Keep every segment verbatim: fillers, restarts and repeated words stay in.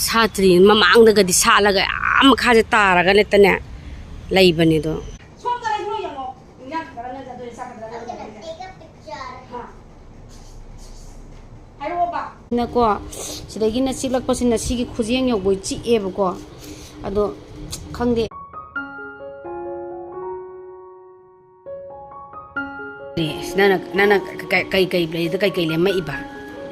ꯁꯥꯠꯇ꯭ꯔꯤ, ꯃꯃꯥꯡꯗꯒꯗꯤ ꯁꯥꯠꯂꯒ ꯑꯥ ꯃꯈꯥꯁꯦ ꯇꯥꯔꯒ ꯂꯩꯇꯅꯦ ꯂꯩꯕꯅꯦ ꯑꯗꯣ꯫ ꯁꯣꯝꯗ ꯂꯩꯈ꯭ꯔꯣ ꯌꯦꯡꯉꯣ꯫ ꯏꯟꯖꯥꯡ ꯈꯛꯇꯔ ꯅꯠꯇ꯭ꯔꯗꯣꯏ ꯆꯥꯛ ꯈꯛꯇꯔ ꯅꯠꯇ꯭ꯔꯗꯣꯏ? ꯍꯥ? ꯍꯥꯏꯔꯛꯑꯣꯕ꯫ ꯅꯀꯣ, ꯁꯤꯗꯒꯤꯅ ꯆꯤꯛꯂꯛꯄꯁꯤꯅ ꯁꯤꯒꯤ ꯈꯨꯖꯦꯡ ꯌꯧꯕꯩ ꯆꯤꯛꯑꯦꯕꯀꯣ꯫ ꯑꯗꯣ ꯈꯪꯗꯦ꯫ ꯅꯪꯅ, ꯅꯪꯅ ꯀ-, ꯀꯩ, ꯀꯩ ꯂꯩꯗ ꯀꯩ ꯀꯩ ꯂꯦꯝꯃꯛꯏꯕ?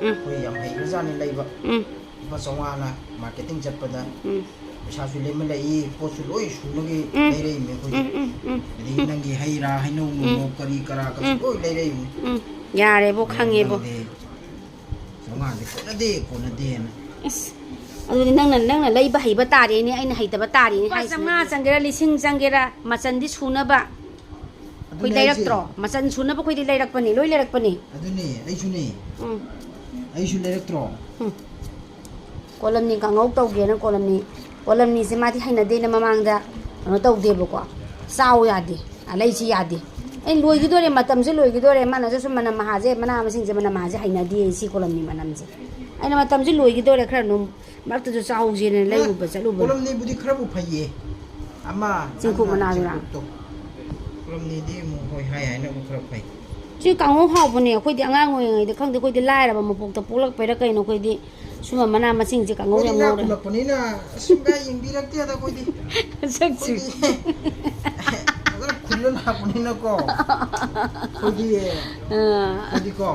ꯎꯝ꯫ ꯑꯩꯈꯣꯏ ꯌꯥꯝ ꯍꯩꯈ꯭ꯔꯖꯥꯠꯅꯤ ꯂꯩꯕ꯫ ꯎꯝ꯫ ꯂꯨꯄꯥ ꯆꯥꯝꯃꯉꯥꯅ ꯃꯥꯔꯀꯦꯇꯤꯡ ꯆꯠꯄꯗ ꯎꯝ꯫ ꯄꯩꯁꯥꯁꯨ ꯂꯦꯝꯍꯜꯂꯛꯏ, ꯄꯣꯠꯁꯨ ꯂꯣꯏ ꯁꯨꯅꯒꯤ ꯎꯝ꯫ ꯂꯩꯔꯛꯏꯅꯦ ꯑꯩꯈꯣꯏꯗꯤ꯫ ꯎꯝ, ꯎꯝ, ꯎꯝ, ꯑꯗꯒꯤ ꯎꯝ꯫ ꯅꯪꯒꯤ ꯍꯩ ꯔꯥ, ꯍꯩꯅꯧ ꯎꯝ꯫ ꯅꯨꯡꯅꯧ ꯀꯔꯤ ꯀꯔꯥ ꯀꯁꯨ ꯎꯝ꯫ ꯂꯣꯏ ꯂꯩꯔꯛꯏꯅꯤ꯫ ꯎꯝ꯫ ꯌꯥꯔꯦꯕꯣ, ꯑꯗꯣ ꯈꯪꯉꯦꯕꯣ꯫ ꯅꯪꯗꯤ ꯆꯥꯝꯃꯉꯥꯗꯤ ꯀꯣꯟꯅꯗꯦ, ꯀꯣꯟꯅꯗꯦꯅ꯫ ꯑꯁ, ꯑꯗꯨꯗꯤ ꯅꯪꯅ, ꯅꯪꯅ ꯂꯩꯕ ꯍꯩꯕ ꯇꯥꯔꯦꯅꯦ, ꯑꯩꯅ ꯍꯩꯇꯕ ꯇꯥꯔꯦꯅꯦ ꯂꯨꯄꯥ ꯍꯥꯏꯁꯤꯅꯦ꯫ ꯆꯥꯝꯃꯉꯥ ꯆꯪꯒꯦꯔꯥ, ꯂꯤꯁꯤꯡ ꯆꯪꯒꯦꯔꯥ, ꯃꯆꯟꯗꯤ ꯁꯨꯅꯕ꯫ ꯑꯩꯈꯣꯏ ꯑꯗꯨꯅꯦ ꯍꯥꯏꯁꯦ꯫ ꯂꯩꯔꯛꯇ꯭ꯔꯣ? ꯃꯆꯟ ꯁꯨꯅꯕ ꯑꯩꯈꯣꯏꯗꯤ ꯂꯩꯔꯛꯄꯅꯤ, ꯂꯣꯏ ꯂꯩꯔꯛꯄꯅꯤ꯫ ꯑꯗꯨꯅꯦ, ꯑꯩꯁꯨꯅꯦ꯫ ꯎꯝ꯫ ꯑꯩꯁꯨ ꯂꯩꯔꯛꯇ꯭ꯔꯣ? ꯎꯝ꯫ ꯀꯣꯂꯝꯅꯤ ꯀꯥꯡꯍꯧ ꯇꯧꯒꯦꯅ ꯀꯣꯂꯝꯅꯤ, ꯀꯣꯂꯝꯅꯤꯁꯦ ꯃꯥꯗꯤ ꯍꯩꯅꯗꯦꯅ ꯃꯃꯥꯡꯗ ꯀꯩꯅꯣ ꯇꯧꯗꯦꯕꯀꯣ, ꯆꯥꯎ ꯌꯥꯗꯦ, ꯑꯂꯩꯁꯤ ꯌꯥꯗꯦ꯫ ꯑꯩ ꯂꯣꯏꯈꯤꯗꯣꯔꯦ, ꯃꯇꯝꯁꯦ ꯂꯣꯏꯈꯤꯗꯣꯔꯦ, ꯃꯥꯅꯁꯨ ꯁꯨꯝ ꯃꯅꯝ ꯃꯍꯥꯁꯦ, ꯃꯅꯥ ꯃꯁꯤꯡꯁꯦ ꯃꯅꯝ ꯃꯍꯥꯁꯦ ꯍꯩꯅꯗꯦ, ꯁꯤ ꯀꯣꯂꯝꯅꯤ ꯃꯅꯝꯁꯦ꯫ ꯑꯩꯅ ꯃꯇꯝꯁꯦ ꯂꯣꯏꯈꯤꯗꯣꯔꯦ, ꯈꯔ ꯑꯗꯨꯝ ꯃꯔꯛꯇꯁꯨ ꯆꯥꯍꯧꯁꯦꯅ ꯂꯩꯔꯨꯕ ꯆꯠꯂꯨꯕꯅꯤ꯫ ꯀꯣꯂꯝꯅꯤꯕꯨꯗꯤ ꯈꯔꯕꯨ ꯐꯩꯌꯦ꯫ ꯑꯃ ꯆꯤꯡꯀꯨꯞ ꯅꯪꯅ ꯃꯅꯥꯗꯨꯔꯥ? ꯆꯤꯡꯀꯨꯞꯇꯣ꯫ ꯀꯣꯂꯝꯅꯤꯗꯤ ꯑꯃꯨꯛ ꯍꯣꯏ ꯍꯥꯏ ꯍꯥꯏꯅ ꯑꯃꯨꯛ ꯈꯔ ꯐꯩ꯫ ꯁꯤ ꯀꯥꯡꯍꯧ ꯍꯥꯎꯕꯅꯦ꯫ ꯑꯩꯈꯣꯏꯗꯤ ꯑꯉꯥꯡ ꯑꯣꯏꯔꯤꯉꯩꯗ ꯈꯪꯗꯦ, ꯑꯩꯈꯣꯏꯗꯤ ꯂꯥꯏꯔꯕ ꯃꯄꯣꯛꯇ ꯄꯣꯛꯂꯛꯄꯩꯔꯥ ꯀꯩꯅꯣ, ꯑꯩꯈꯣꯏꯗꯤ ꯁꯨꯝꯕ ꯃꯅꯥ ꯃꯁꯤꯡꯁꯦ ꯀꯥꯡꯍꯧ ꯑꯩꯈꯣꯏꯗꯤ ꯌꯥꯝ ꯏꯅꯥꯛ ꯉꯧꯔꯦ꯫ ꯈꯨꯜꯂꯛꯄꯅꯤꯅ ꯑꯁꯨꯝꯕ ꯌꯦꯡꯕꯤꯔꯛꯇꯦꯗ ꯑꯩꯈꯣꯏꯗꯤ꯫ ꯁꯛꯁꯤ꯫ ꯑꯩꯈꯣꯏꯗꯤ ꯐꯖꯅ ꯈꯨꯜꯂ ꯂꯥꯛꯄꯅꯤꯅꯀꯣ꯫ ꯑꯩꯈꯣꯏꯗꯤ, ꯑꯥ꯫ ꯑꯩꯈꯣꯏꯗꯤꯀꯣ꯫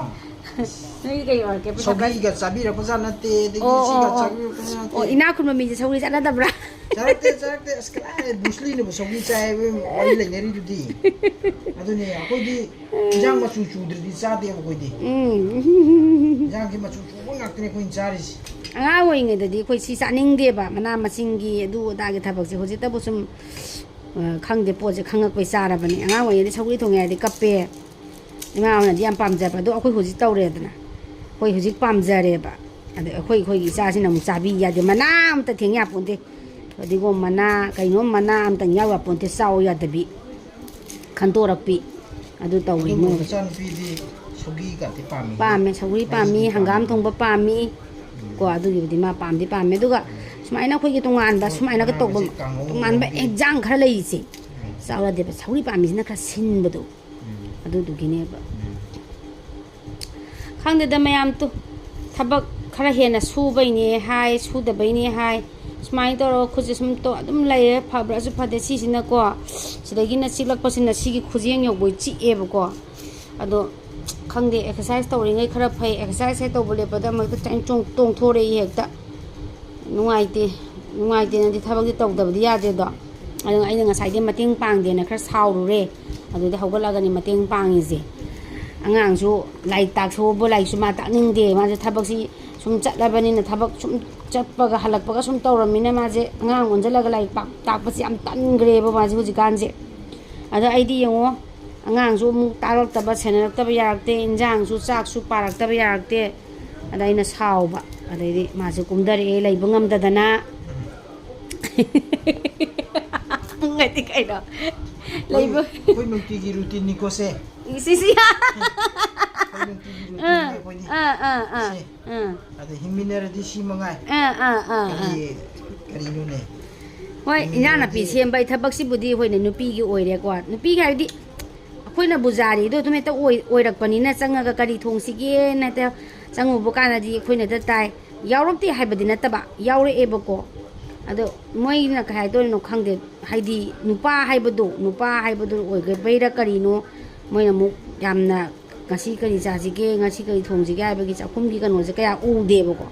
ꯅꯣꯏꯗꯤ ꯀꯩ ꯑꯣꯏꯔꯛꯀꯦ? ꯄꯩꯁꯥ ꯄꯥꯏ- ꯁꯧꯒ꯭ꯔꯤꯒ ꯆꯥꯕꯤꯔꯛꯄꯖꯥꯠ ꯅꯠꯇꯦ, ꯑꯗꯒꯤ ꯑꯣ, ꯁꯤꯒ ꯑꯣ, ꯑꯣ꯫ ꯆꯥꯕꯤꯔꯛꯄꯖꯥꯠ ꯅꯠꯇꯦ꯫ ꯑꯣ, ꯏꯅꯥꯛ ꯈꯨꯟꯕ ꯃꯤꯁꯦ ꯁꯧꯒ꯭ꯔꯤ ꯆꯥꯅꯗꯕ꯭ꯔꯥ? ꯆꯥꯔꯛꯇꯦ, ꯆꯥꯔꯛꯇꯦ꯫ ꯑꯁ, ꯀꯗꯥꯏ ꯕ꯭ꯔꯨꯁꯂꯤꯅꯕꯨ ꯁꯧꯒ꯭ꯔꯤ ꯆꯥꯏ ꯍꯥꯏꯕꯒꯤ ꯋꯥꯔꯤ ꯂꯩꯅꯔꯤꯗꯨꯗꯤ꯫ ꯑꯗꯨꯅꯦ, ꯑꯩꯈꯣꯏꯗꯤ ꯏꯟꯖꯥꯡ ꯃꯆꯨ ꯆꯨꯗ꯭ꯔꯗꯤ ꯆꯥꯗꯦꯕ ꯑꯩꯈꯣꯏꯗꯤ꯫ ꯎꯝ꯫ ꯏꯟꯖꯥꯡꯁꯦ ꯃꯆꯨ ꯆꯨꯕ ꯉꯥꯛꯇꯅꯦ ꯑꯩꯈꯣꯏꯅ ꯆꯥꯔꯤꯁꯦ꯫ ꯑꯉꯥꯡ ꯑꯣꯏꯔꯤꯉꯩꯗꯗꯤ ꯑꯩꯈꯣꯏ ꯁꯤ ꯆꯥꯅꯤꯡꯗꯦꯕ, ꯃꯅꯥ ꯃꯁꯤꯡꯒꯤ ꯑꯗꯨ ꯑꯗꯥꯒꯤ ꯊꯕꯛꯁꯦ꯫ ꯍꯧꯖꯤꯛꯇꯕꯨ ꯁꯨꯝ, ꯑ, ꯈꯪꯗꯦ, ꯄꯣꯠꯁꯦ ꯈꯪꯉꯛꯄꯩ ꯆꯥꯔꯕꯅꯤ꯫ ꯑꯉꯥꯡ ꯑꯣꯏꯔꯤꯉꯩꯗꯤ ꯁꯧꯒ꯭ꯔꯤ ꯊꯣꯡꯉꯦ ꯍꯥꯏꯔꯗꯤ ꯀꯞꯄꯦ꯫ ꯏꯃꯥ ꯍꯣꯏꯅꯗꯤ ꯌꯥꯝ ꯄꯥꯝꯖꯕ꯫ ꯑꯗꯣ ꯑꯩꯈꯣꯏ ꯍꯧꯖꯤꯛ ꯇꯧꯔꯦꯗꯅ, ꯑꯩꯈꯣꯏ ꯍꯧꯖꯤꯛ ꯄꯥꯝꯖꯔꯦꯕ꯫ ꯑꯗ ꯑꯩꯈꯣꯏ, ꯑꯩꯈꯣꯏꯒꯤ ꯏꯆꯥꯁꯤꯅ ꯑꯃꯨꯛ ꯆꯥꯕꯤ ꯌꯥꯗꯦ, ꯃꯅꯥ ꯑꯝꯇ ꯊꯦꯡ ꯌꯥꯄꯣꯟꯇꯦ꯫ ꯐꯗꯤꯒꯣꯝ ꯃꯅꯥ, ꯀꯩꯅꯣꯝ ꯃꯅꯥ ꯑꯝꯇꯪ ꯌꯥꯎ ꯌꯥꯄꯣꯟꯇꯦ, ꯆꯥꯎ ꯌꯥꯗꯕꯤ, ꯈꯟꯗꯣꯔꯛꯄꯤ꯫ ꯑꯗꯨ ꯇꯧꯔꯤ ꯑꯗꯨꯕꯨ ꯃꯣꯏ꯫ ꯃꯆꯥꯅꯨꯄꯤꯗꯤ ꯁꯧꯒ꯭ꯔꯤꯒꯗꯤ ꯄꯥꯝꯃꯤ꯫ ꯄꯥꯝꯃꯦ, ꯁꯧꯒ꯭ꯔꯤ ꯄꯥꯝꯃꯤ, ꯃꯍꯤꯗꯤ ꯍꯪꯒꯥꯝ ꯄꯥꯝꯃꯤ꯫ ꯊꯣꯡꯕ ꯄꯥꯝꯃꯤ, ꯎꯝ꯫ ꯀꯣ, ꯑꯗꯨꯒꯤꯕꯨꯗꯤ ꯃꯥ ꯄꯥꯝꯗꯤ ꯄꯥꯝꯃꯦ꯫ ꯑꯗꯨꯒ ꯁꯨꯃꯥꯏꯅ ꯑꯩꯈꯣꯏꯒꯤ ꯇꯣꯉꯥꯟꯕ, ꯁꯨꯃꯥꯏꯅꯒ ꯇꯧꯕ, ꯃꯅꯥꯁꯦ ꯀꯥꯡꯍꯧ ꯇꯣꯉꯥꯟꯕ ꯉꯧꯕꯤ꯫ ꯍꯦꯟꯖꯥꯡ ꯈꯔ ꯂꯩꯔꯤꯁꯦ, ꯎꯝ꯫ ꯆꯥꯎ ꯌꯥꯗꯦꯕ꯫ ꯁꯧꯒ꯭ꯔꯤ ꯄꯥꯝꯕꯤꯁꯤꯅ ꯈꯔ ꯁꯤꯟꯕꯗꯣ, ꯎꯝ꯫ ꯑꯗꯨꯗꯨꯒꯤꯅꯦꯕ꯫ ꯎꯝ꯫ ꯈꯪꯗꯦꯗ ꯃꯌꯥꯝ ꯇꯨ, ꯊꯕꯛ ꯈꯔ ꯍꯦꯟꯅ ꯁꯨꯕꯩꯅꯦ ꯍꯥꯏ, ꯁꯨꯗꯕꯩꯅꯦ ꯍꯥꯏ, ꯁꯨꯃꯥꯏꯅ ꯇꯧꯔꯒ ꯈꯨꯠꯁꯦ ꯁꯨꯝ ꯇꯣ-, ꯑꯗꯨꯝ ꯂꯩꯔꯦ꯫ ꯐꯕ꯭ꯔꯥꯁꯨ ꯐꯗꯦ ꯁꯤꯁꯤꯅꯀꯣ, ꯁꯤꯗꯒꯤꯅ ꯆꯤꯛꯂꯛꯄꯁꯤꯅ ꯁꯤꯒꯤ ꯈꯨꯖꯦꯡ ꯌꯧꯕꯩ ꯆꯤꯛꯑꯦꯕꯀꯣ꯫ ꯑꯗꯣ ꯈꯪꯗꯦ, ꯑꯦꯛꯁꯔꯁꯥꯏꯁ ꯇꯧꯔꯤꯉꯩ ꯈꯔ ꯐꯩ, ꯑꯦꯛꯁꯔꯁꯥꯏꯁ ꯍꯦꯛ ꯇꯧꯕ ꯂꯦꯞꯄꯗ ꯑꯃꯨꯛꯇ ꯆꯦꯡ ꯆꯣꯡ-, ꯇꯣꯡꯊꯣꯔꯛꯏ ꯍꯦꯛꯇ꯫ ꯅꯨꯡꯉꯥꯏꯇꯦ, ꯅꯨꯡꯉꯥꯏꯇꯦꯅꯗꯤ ꯊꯕꯛꯇꯤ ꯇꯧꯗꯕꯗꯤ ꯌꯥꯗꯦꯗꯣ꯫ ꯑꯗꯨꯅ ꯑꯩꯅ ꯉꯁꯥꯏꯗꯩ ꯃꯇꯦꯡ ꯄꯥꯡꯗꯦꯅ ꯈꯔ ꯁꯥꯎꯔꯨꯔꯦ꯫ ꯑꯗꯨꯗꯤ ꯍꯧꯒꯠꯂꯒꯅꯤ ꯃꯇꯦꯡ ꯄꯥꯡꯉꯤꯁꯦ꯫ ꯑꯉꯥꯡꯁꯨ ꯂꯥꯏꯔꯤꯛ ꯇꯥꯛꯊꯣꯛꯑꯣꯕꯨ ꯂꯥꯏꯔꯤꯛꯁꯨ ꯃꯥ ꯇꯥꯛꯅꯤꯡꯗꯦ꯫ ꯃꯥꯁꯦ ꯊꯕꯛꯁꯤ ꯁꯨꯝ ꯆꯠꯂꯕꯅꯤꯅ, ꯊꯕꯛ ꯁꯨꯝ ꯆꯠꯄꯒ ꯍꯜꯂꯛꯄꯒ ꯁꯨꯝ ꯇꯧꯔꯝꯅꯤꯅ ꯃꯥꯁꯦ ꯑꯉꯥꯡ ꯑꯣꯟꯁꯤꯜꯂꯒ ꯂꯥꯏꯔꯤꯛ ꯄꯥꯛ-, ꯇꯥꯛꯄꯁꯦ ꯌꯥꯝ ꯇꯟꯈ꯭ꯔꯦꯕ ꯃꯥꯁꯦ ꯍꯧꯖꯤꯛꯀꯥꯟꯁꯦ꯫ ꯑꯗ ꯑꯩꯗꯤ ꯌꯦꯡꯉꯣ, ꯑꯉꯥꯡꯁꯨ ꯑꯃꯨꯛ ꯇꯥꯛꯂꯛꯇꯕ, ꯁꯦꯟꯅꯔꯛꯇꯕ ꯌꯥꯔꯛꯇꯦ, ꯏꯟꯖꯥꯡꯁꯨ ꯆꯥꯛꯁꯨ ꯄꯥꯔꯛꯇꯕ ꯌꯥꯔꯛꯇꯦ꯫ ꯑꯗ ꯑꯩꯅ ꯁꯥꯎꯕ꯫ ꯑꯗꯩꯗꯤ ꯃꯥꯁꯦ ꯀꯨꯝꯊꯔꯛꯑꯦ ꯂꯩꯕ ꯉꯝꯗꯗꯅ꯫ ꯈꯪꯉꯗꯤ ꯀꯩꯅꯣ? ꯑꯩꯈꯣꯏ, ꯂꯩꯕ ꯑꯩꯈꯣꯏ ꯅꯨꯡꯇꯤꯒꯤ ꯔꯨꯇꯤꯟꯅꯤꯀꯣ ꯁꯦ꯫ ꯁꯤꯁꯤ꯫ ꯑꯩꯈꯣꯏ ꯅꯨꯡꯇꯤꯒꯤ ꯔꯨꯇꯤꯟꯅꯤ ꯑꯥ, ꯑꯩꯈꯣꯏꯗꯤ꯫ ꯑꯥ, ꯑꯥ, ꯑꯥ, ꯁꯦ꯫ ꯑꯥ꯫ ꯑꯗ ꯍꯤꯡꯃꯤꯟꯅꯔꯗꯤ ꯁꯤ ꯃꯉꯥꯏ꯫ ꯑꯥ, ꯑꯥ, ꯑꯥ, ꯑꯥ꯫ ꯀꯔꯤ, ꯀꯔꯤꯅꯣꯅꯦ? ꯍꯣꯏ, ꯏꯟꯖꯥꯡ ꯅꯥꯄꯤ ꯁꯦꯝꯕ ꯍꯥꯏ ꯊꯕꯛꯁꯤꯕꯨꯗꯤ ꯍꯣꯏꯅꯦ ꯅꯨꯄꯤꯒꯤ ꯑꯣꯏꯔꯦꯀꯣ꯫ ꯅꯨꯄꯤꯒꯤ ꯍꯥꯏꯕꯗꯤ ꯑꯩꯈꯣꯏꯅꯕꯨ ꯖꯥꯔꯤꯗꯣ ꯑꯗꯨꯝ ꯍꯦꯛꯇ ꯑꯣꯏ-, ꯑꯣꯏꯔꯛꯄꯅꯤꯅ ꯆꯪꯉꯒ ꯀꯔꯤ ꯊꯣꯡꯁꯤꯒꯦꯅ ꯍꯦꯛꯇ ꯆꯪꯉꯨꯕ ꯀꯥꯟꯗꯗꯤ ꯑꯩꯈꯣꯏꯅ ꯍꯦꯛꯇ ꯇꯥꯏ꯫ ꯌꯥꯎꯔꯛꯇꯦ ꯍꯥꯏꯕꯗꯤ ꯅꯠꯇꯕ, ꯌꯥꯎꯔꯛꯑꯦꯕꯀꯣ꯫ ꯑꯗꯣ ꯃꯣꯏꯅ ꯀꯩ ꯍꯥꯏꯗꯣꯏꯅꯣ ꯈꯪꯗꯦ, ꯍꯥꯏꯗꯤ ꯅꯨꯄꯥ ꯍꯥꯏꯕꯗꯣ, ꯅꯨꯄꯥ ꯍꯥꯏꯕꯗꯣ ꯑꯣꯏꯕꯩꯔꯥ ꯀꯔꯤꯅꯣ, ꯃꯣꯏꯅ ꯑꯃꯨꯛ ꯌꯥꯝꯅ ꯉꯁꯤ ꯀꯔꯤ ꯆꯥꯁꯤꯒꯦ, ꯉꯁꯤ ꯀꯔꯤ ꯊꯣꯡꯁꯤꯒꯦ ꯍꯥꯏꯕꯒꯤ ꯆꯥꯛꯈꯨꯝꯒꯤ ꯀꯩꯅꯣꯁꯦ ꯀꯌꯥ ꯎꯗꯦꯕꯀꯣ꯫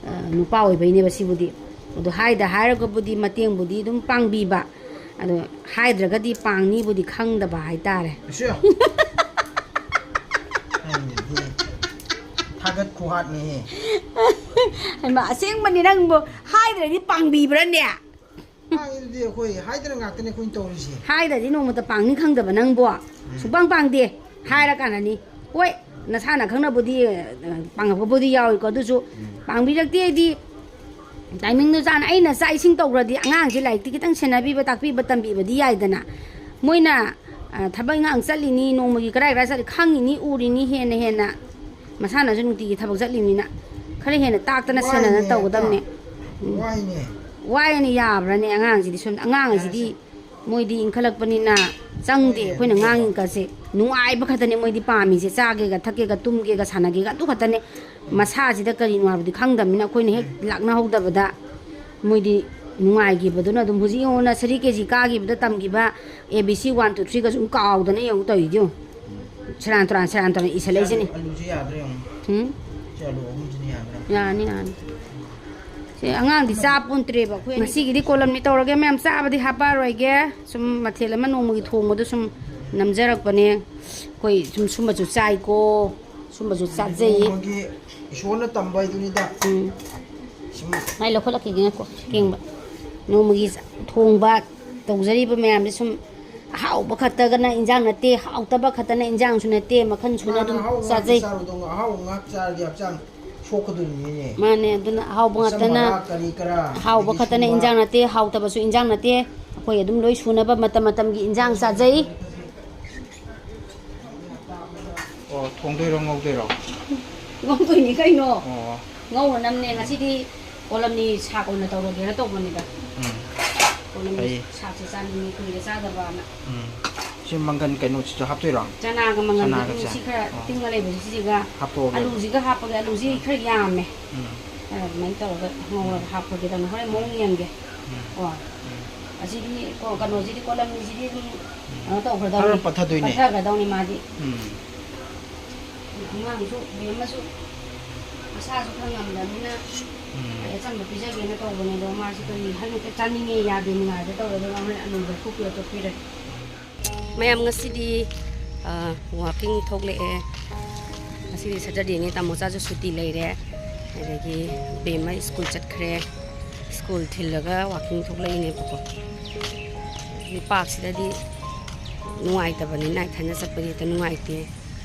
ꯑ, ꯅꯨꯄꯥ ꯑꯣꯏꯕꯩꯅꯦꯕ ꯁꯤꯕꯨꯗꯤ꯫ ꯑꯗꯣ ꯍꯥꯏꯗ ꯍꯥꯏꯔꯒꯕꯨꯗꯤ ꯃꯇꯦꯡꯕꯨꯗꯤ ꯑꯗꯨꯝ ꯄꯥꯡꯕꯤꯕ, ꯑꯗꯣ ꯍꯥꯏꯗ꯭ꯔꯒꯗꯤ ꯄꯥꯡꯅꯤꯕꯨꯗꯤ ꯈꯪꯗꯕ ꯍꯥꯏꯇꯥꯔꯦ꯫ ꯑꯁꯦ꯫ ꯅꯪꯒꯤꯗꯤ ꯊꯥꯒꯠ ꯈꯨꯍꯥꯠꯅꯤꯍꯦ꯫ ꯍꯩꯃꯥ, ꯑꯁꯦꯡꯕꯅꯤ ꯅꯪꯕꯨ ꯍꯥꯏꯗ꯭ꯔꯗꯤ ꯄꯥꯡꯕꯤꯕ꯭ꯔꯅꯦ? ꯄꯥꯡꯉꯤꯗꯨꯗꯤ ꯑꯩꯈꯣꯏ ꯍꯥꯏꯗꯅ ꯉꯥꯛꯇꯅꯦ ꯑꯩꯈꯣꯏꯅ ꯇꯧꯔꯤꯁꯦ꯫ ꯍꯥꯏꯗ꯭ꯔꯗꯤ ꯅꯣꯡꯃꯇ ꯄꯥꯡꯅꯤ ꯈꯪꯗꯕ ꯅꯪꯕꯣ꯫ ꯎꯝ꯫ ꯁꯨꯡꯄꯥꯡ ꯄꯥꯡꯗꯦ꯫ ꯍꯥꯏꯔ ꯀꯥꯟꯗꯅꯤ꯫ ꯍꯣꯏ, ꯅꯁꯥꯅ ꯈꯪꯅꯕꯨꯗꯤ, ꯑ, ꯄꯥꯡꯉꯛꯄꯕꯨꯗꯤ ꯌꯥꯎꯏꯀꯣ, ꯑꯗꯨꯁꯨ ꯎꯝ꯫ ꯄꯥꯡꯕꯤꯔꯛꯇꯦ ꯑꯩꯗꯤ꯫ ꯇꯥꯏꯃꯤꯡꯗꯣ ꯆꯥꯅ ꯑꯩꯅ ꯆꯥꯛ ꯏꯁꯤꯡ ꯇꯧꯈ꯭ꯔꯗꯤ ꯑꯉꯥꯡꯁꯦ ꯂꯥꯏꯔꯤꯛꯇꯤ ꯈꯤꯇꯪ ꯁꯦꯟꯅꯕꯤꯕ, ꯇꯥꯛꯄꯤꯕ, ꯇꯝꯕꯤꯕꯗꯤ ꯌꯥꯏꯗꯅ꯫ ꯃꯣꯏꯅ, ꯑ, ꯊꯕꯛ ꯏꯪꯈꯥꯡ ꯆꯠꯂꯤꯅꯤ, ꯅꯣꯡꯃꯒꯤ ꯀꯗꯥꯏ ꯀꯗꯥꯏ ꯆꯠꯂꯤ ꯈꯪꯉꯤꯅꯤ, ꯎꯔꯤꯅꯤ ꯍꯦꯟꯅ ꯍꯦꯟꯅ꯫ ꯃꯁꯥꯅꯁꯨ ꯅꯨꯡꯇꯤꯒꯤ ꯊꯕꯛ ꯆꯠꯂꯤꯕꯅꯤꯅ ꯈꯔ ꯍꯦꯟꯅ ꯇꯥꯛꯇꯅ ꯁꯦꯟꯅꯅ ꯋꯥꯏꯅꯦ, ꯇꯧꯒꯗꯕꯅꯦ꯫ ꯎꯝ꯫ ꯋꯥꯏꯅꯦ꯫ ꯋꯥꯏꯅ ꯌꯥꯕ꯭ꯔꯥꯅꯦ ꯑꯉꯥꯡꯁꯤꯗꯤ? ꯁꯨꯝ ꯑꯉꯥꯡ ꯑꯁꯤꯗꯤ ꯃꯣꯏꯗꯤ ꯏꯟꯈꯠꯂꯛꯄꯅꯤꯅ ꯆꯪꯗꯦ꯫ ꯑꯩꯈꯣꯏꯅ ꯉꯥꯡꯉꯤꯀꯥꯁꯦ ꯅꯨꯡꯉꯥꯏꯕ ꯈꯛꯇꯅꯦ ꯃꯣꯏꯗꯤ ꯄꯥꯝꯃꯤꯁꯦ꯫ ꯆꯥꯒꯦꯒ ꯊꯛꯀꯦꯒ ꯇꯨꯝꯒꯦꯒ ꯁꯥꯟꯅꯒꯦꯒ ꯑꯗꯨ ꯈꯛꯇꯅꯦ꯫ ꯃꯁꯥꯁꯤꯗ ꯀꯔꯤꯅꯣ ꯍꯥꯏꯕꯗꯤ ꯈꯪꯗꯕꯅꯤꯅ ꯑꯩꯈꯣꯏꯅ ꯍꯦꯛ ꯂꯥꯛꯅꯍꯧꯗꯕꯗ ꯃꯣꯏꯗꯤ ꯅꯨꯡꯉꯥꯏꯈꯤꯕꯗꯨꯅ ꯑꯗꯨꯝ ꯍꯧꯖꯤꯛ ꯌꯦꯡꯉꯣ, nursery, KG ꯀꯥꯈꯤꯕꯗ ꯇꯝꯈꯤꯕ A B C one, two, three ꯒ ꯁꯨꯝ ꯀꯥꯎꯗꯅ ꯌꯦꯡꯉꯨ ꯇꯧꯔꯤꯗꯣ ꯌꯦꯡꯉꯨ꯫ ꯁꯦꯔꯥꯟ ꯇꯨꯔꯥꯟ, ꯁꯦꯔꯥꯟ ꯇꯨꯔꯥꯟ ꯏꯁꯜꯂꯛꯏꯁꯤꯅꯤ꯫ ꯑꯂꯨꯁꯦ ꯌꯥꯗ꯭ꯔꯦ ꯌꯦꯡꯉꯨ꯫ ꯎꯝ? ꯁꯤ ꯑꯂꯨ ꯑꯍꯨꯝꯁꯤꯅ ꯌꯥꯗ꯭ꯔꯦ꯫ ꯌꯥꯅꯤ, ꯌꯥꯅꯤ꯫ ꯁꯦ, ꯑꯉꯥꯡꯗꯤ ꯆꯥ ꯄꯣꯟꯇ꯭ꯔꯦꯕ꯫ ꯑꯩꯈꯣꯏ ꯉꯁꯤꯒꯤꯗꯤ ꯀꯣꯂꯝꯅꯤ ꯇꯧꯔꯒꯦ ꯃꯌꯥꯝ, ꯆꯥꯕꯗꯤ ꯍꯥꯞꯄꯛꯑꯔꯣꯏꯒꯦ꯫ ꯁꯨꯝ ꯃꯊꯦꯜ ꯑꯃ ꯅꯣꯡꯃꯒꯤ ꯊꯣꯡꯕꯗꯣ ꯁꯨꯝ ꯅꯝꯖꯔꯛꯄꯅꯦ꯫ ꯑꯩꯈꯣꯏ ꯁꯨꯝ ꯁꯨꯝꯕꯁꯨ ꯆꯥꯏꯀꯣ, ꯁꯨꯝꯕꯁꯨ ꯆꯥꯖꯩ꯫ ꯅꯣꯡꯃꯒꯤ ꯏꯁꯣꯔꯅ ꯇꯝꯕ ꯍꯥꯏꯗꯨꯅꯤꯗ꯫ ꯎꯝ꯫ ꯁꯨꯝ ꯃꯥꯏ ꯂꯧꯈꯠꯂꯛꯈꯤꯒꯦ ꯉꯥꯏꯈꯣ, ꯀꯦꯡꯕ꯫ ꯅꯣꯡꯃꯒꯤ ꯊꯣꯡꯕ ꯇꯧꯖꯔꯤꯕ ꯃꯌꯥꯝꯁꯦ ꯁꯨꯝ ꯑꯍꯥꯎꯕ ꯈꯛꯇꯒꯅ ꯏꯟꯖꯥꯡ ꯅꯠꯇꯦ, ꯍꯥꯎꯇꯕ ꯈꯛꯇꯅ ꯏꯟꯖꯥꯡꯁꯨ ꯅꯠꯇꯦ, ꯃꯈꯜ ꯁꯨꯅ ꯃꯥꯅ ꯑꯗꯨꯝ ꯑꯍꯥꯎꯕ ꯉꯥꯛꯇ ꯆꯥꯖꯩ꯫ ꯆꯥꯔꯨꯗꯧꯅꯤ, ꯑꯍꯥꯎꯕ ꯉꯥꯛ ꯆꯥꯔꯗꯤ ꯍꯛꯆꯥꯡ ꯁꯣꯛꯀꯗꯣꯔꯤꯅꯤꯅꯦ꯫ ꯃꯥꯅꯦ, ꯑꯗꯨꯅ ꯑꯍꯥꯎꯕ ꯑꯆꯝ ꯉꯥꯛꯇꯅ, ꯑꯔꯥꯛ ꯀꯔꯤ ꯀꯔꯥ, ꯑꯍꯥꯎꯕ ꯑꯗꯒꯤ ꯈꯛꯇꯅ ꯁꯨꯝꯕ ꯏꯟꯖꯥꯡ ꯅꯠꯇꯦ, ꯍꯥꯎꯇꯕꯁꯨ ꯏꯟꯖꯥꯡ ꯅꯠꯇꯦ꯫ ꯑꯩꯈꯣꯏ ꯑꯗꯨꯝ ꯂꯣꯏ ꯁꯨꯅꯕ ꯃꯇꯝ ꯃꯇꯝꯒꯤ ꯏꯟꯖꯥꯡ ꯆꯥꯖꯩ꯫ ꯑꯣ, ꯊꯣꯡꯗꯣꯏꯔꯣ, ꯉꯧꯗꯣꯏꯔꯣ? ꯉꯧꯗꯣꯏꯅꯤ ꯀꯩꯅꯣ꯫ ꯑꯣ꯫ ꯉꯧꯅꯅꯕꯅꯦ꯫ ꯉꯁꯤꯗꯤ ꯀꯣꯂꯝꯅꯤ ꯁꯥꯛ ꯑꯣꯏꯅ ꯇꯧꯔꯒꯦꯅ ꯇꯧꯕꯅꯤꯗ꯫ ꯎꯝ꯫ ꯀꯣꯂꯝꯅꯤ ꯐꯩꯌꯦ꯫ ꯁꯥꯛꯁꯦ ꯆꯥꯅꯤꯡꯉꯤ, ꯀꯨꯏꯔꯦ ꯆꯥꯗꯕꯅ꯫ ꯎꯝ꯫ ꯁꯤ ꯃꯪꯒꯟ ꯀꯩꯅꯣꯁꯤꯁꯨ ꯍꯥꯞꯇꯣꯏꯔꯣ? ꯆꯅꯥꯒ ꯃꯪꯒꯟꯒ ꯁꯅꯥꯒ ꯑꯗꯨꯝ ꯆꯥ-, ꯁꯤ ꯈꯔ ꯑꯣ꯫ ꯇꯤꯡꯉ ꯂꯩꯕꯁꯦ ꯁꯤꯁꯤꯒ ꯍꯥꯞꯇꯣꯛꯑꯒꯦ꯫ ꯑꯂꯨꯁꯤꯒ ꯍꯥꯞꯄꯒꯦ꯫ ꯑꯂꯨꯁꯤ ꯎꯝ꯫ ꯈꯔ ꯌꯥꯝꯃꯦ꯫ ꯎꯝ꯫ ꯑꯗꯨꯃꯥꯏꯅ ꯇꯧꯔꯒ ꯉꯧꯔꯒ ꯎꯝ꯫ ꯍꯥꯞꯄꯒꯦ ꯇꯧꯅꯤ꯫ ꯍꯣꯔꯦꯟ ꯃꯑꯣꯡ ꯌꯦꯡꯒꯦ꯫ ꯎꯝ꯫ ꯀꯣ꯫ ꯎꯝ꯫ ꯑꯁꯤꯗꯤ ꯀꯣ-, ꯀꯩꯅꯣꯁꯤꯗꯤ, ꯀꯣꯂꯝꯅꯤꯁꯤꯗꯤ ꯑꯗꯨꯝ ꯎꯝ꯫ ꯀꯩꯅꯣ ꯇꯧꯈ꯭ꯔꯗꯧꯅꯤ꯫ ꯈꯔ ꯄꯠꯊꯗꯣꯏꯅꯦ꯫ ꯄꯠꯊꯈ꯭ꯔꯗꯧꯅꯤ ꯃꯥꯗꯤ꯫ ꯎꯝ꯫ ꯑꯉꯥꯡꯁꯨ ꯕꯦꯝꯃꯁꯨ ꯃꯁꯥꯁꯨ ꯈꯔ ꯉꯝꯗꯕꯅꯤꯅ ꯎꯝ꯫ ꯑꯩ ꯑꯆꯝꯕ ꯄꯤꯖꯒꯦꯅ ꯇꯧꯕꯅꯦ꯫ ꯑꯗꯣ ꯃꯥꯁꯤ ꯀꯔꯤ ꯍꯥꯏꯅ ꯍꯦꯛꯇ ꯆꯥꯅꯤꯡꯉꯦ ꯌꯥꯗꯦ ꯅꯤꯡꯉꯥꯏꯗ ꯇꯧꯔꯦ꯫ ꯑꯗꯣ ꯃꯥ ꯍꯣꯔꯦꯟ ꯑꯂꯨ ꯂꯐꯨ ꯄꯤꯔꯛꯄ ꯄꯤꯔꯒꯦ꯫ ꯃꯌꯥꯝ ꯉꯁꯤꯗꯤ, ꯑ, walking ꯊꯣꯛꯂꯛꯑꯦ꯫ ꯉꯁꯤꯗꯤ Saturdayꯅꯦ, ꯇꯥꯃꯣꯆꯥꯁꯨ ꯁꯨꯇꯤ ꯂꯩꯔꯦ꯫ ꯑꯗꯒꯤ ꯕꯦꯝꯃ ꯁ꯭ꯀꯨꯜ ꯆꯠꯈ꯭ꯔꯦ꯫ ꯁ꯭ꯀꯨꯜ ꯊꯤꯜꯂꯒ walking ꯊꯣꯛꯂꯛꯏꯅꯦꯕꯀꯣ꯫ ꯁꯤ parkꯁꯤꯗꯗꯤ ꯅꯨꯡꯉꯥꯏꯇꯕꯅꯤꯅ, ꯏꯊꯟꯗ ꯆꯠꯄꯗꯤ ꯍꯦꯛꯇ ꯅꯨꯡꯉꯥꯏꯇꯦ꯫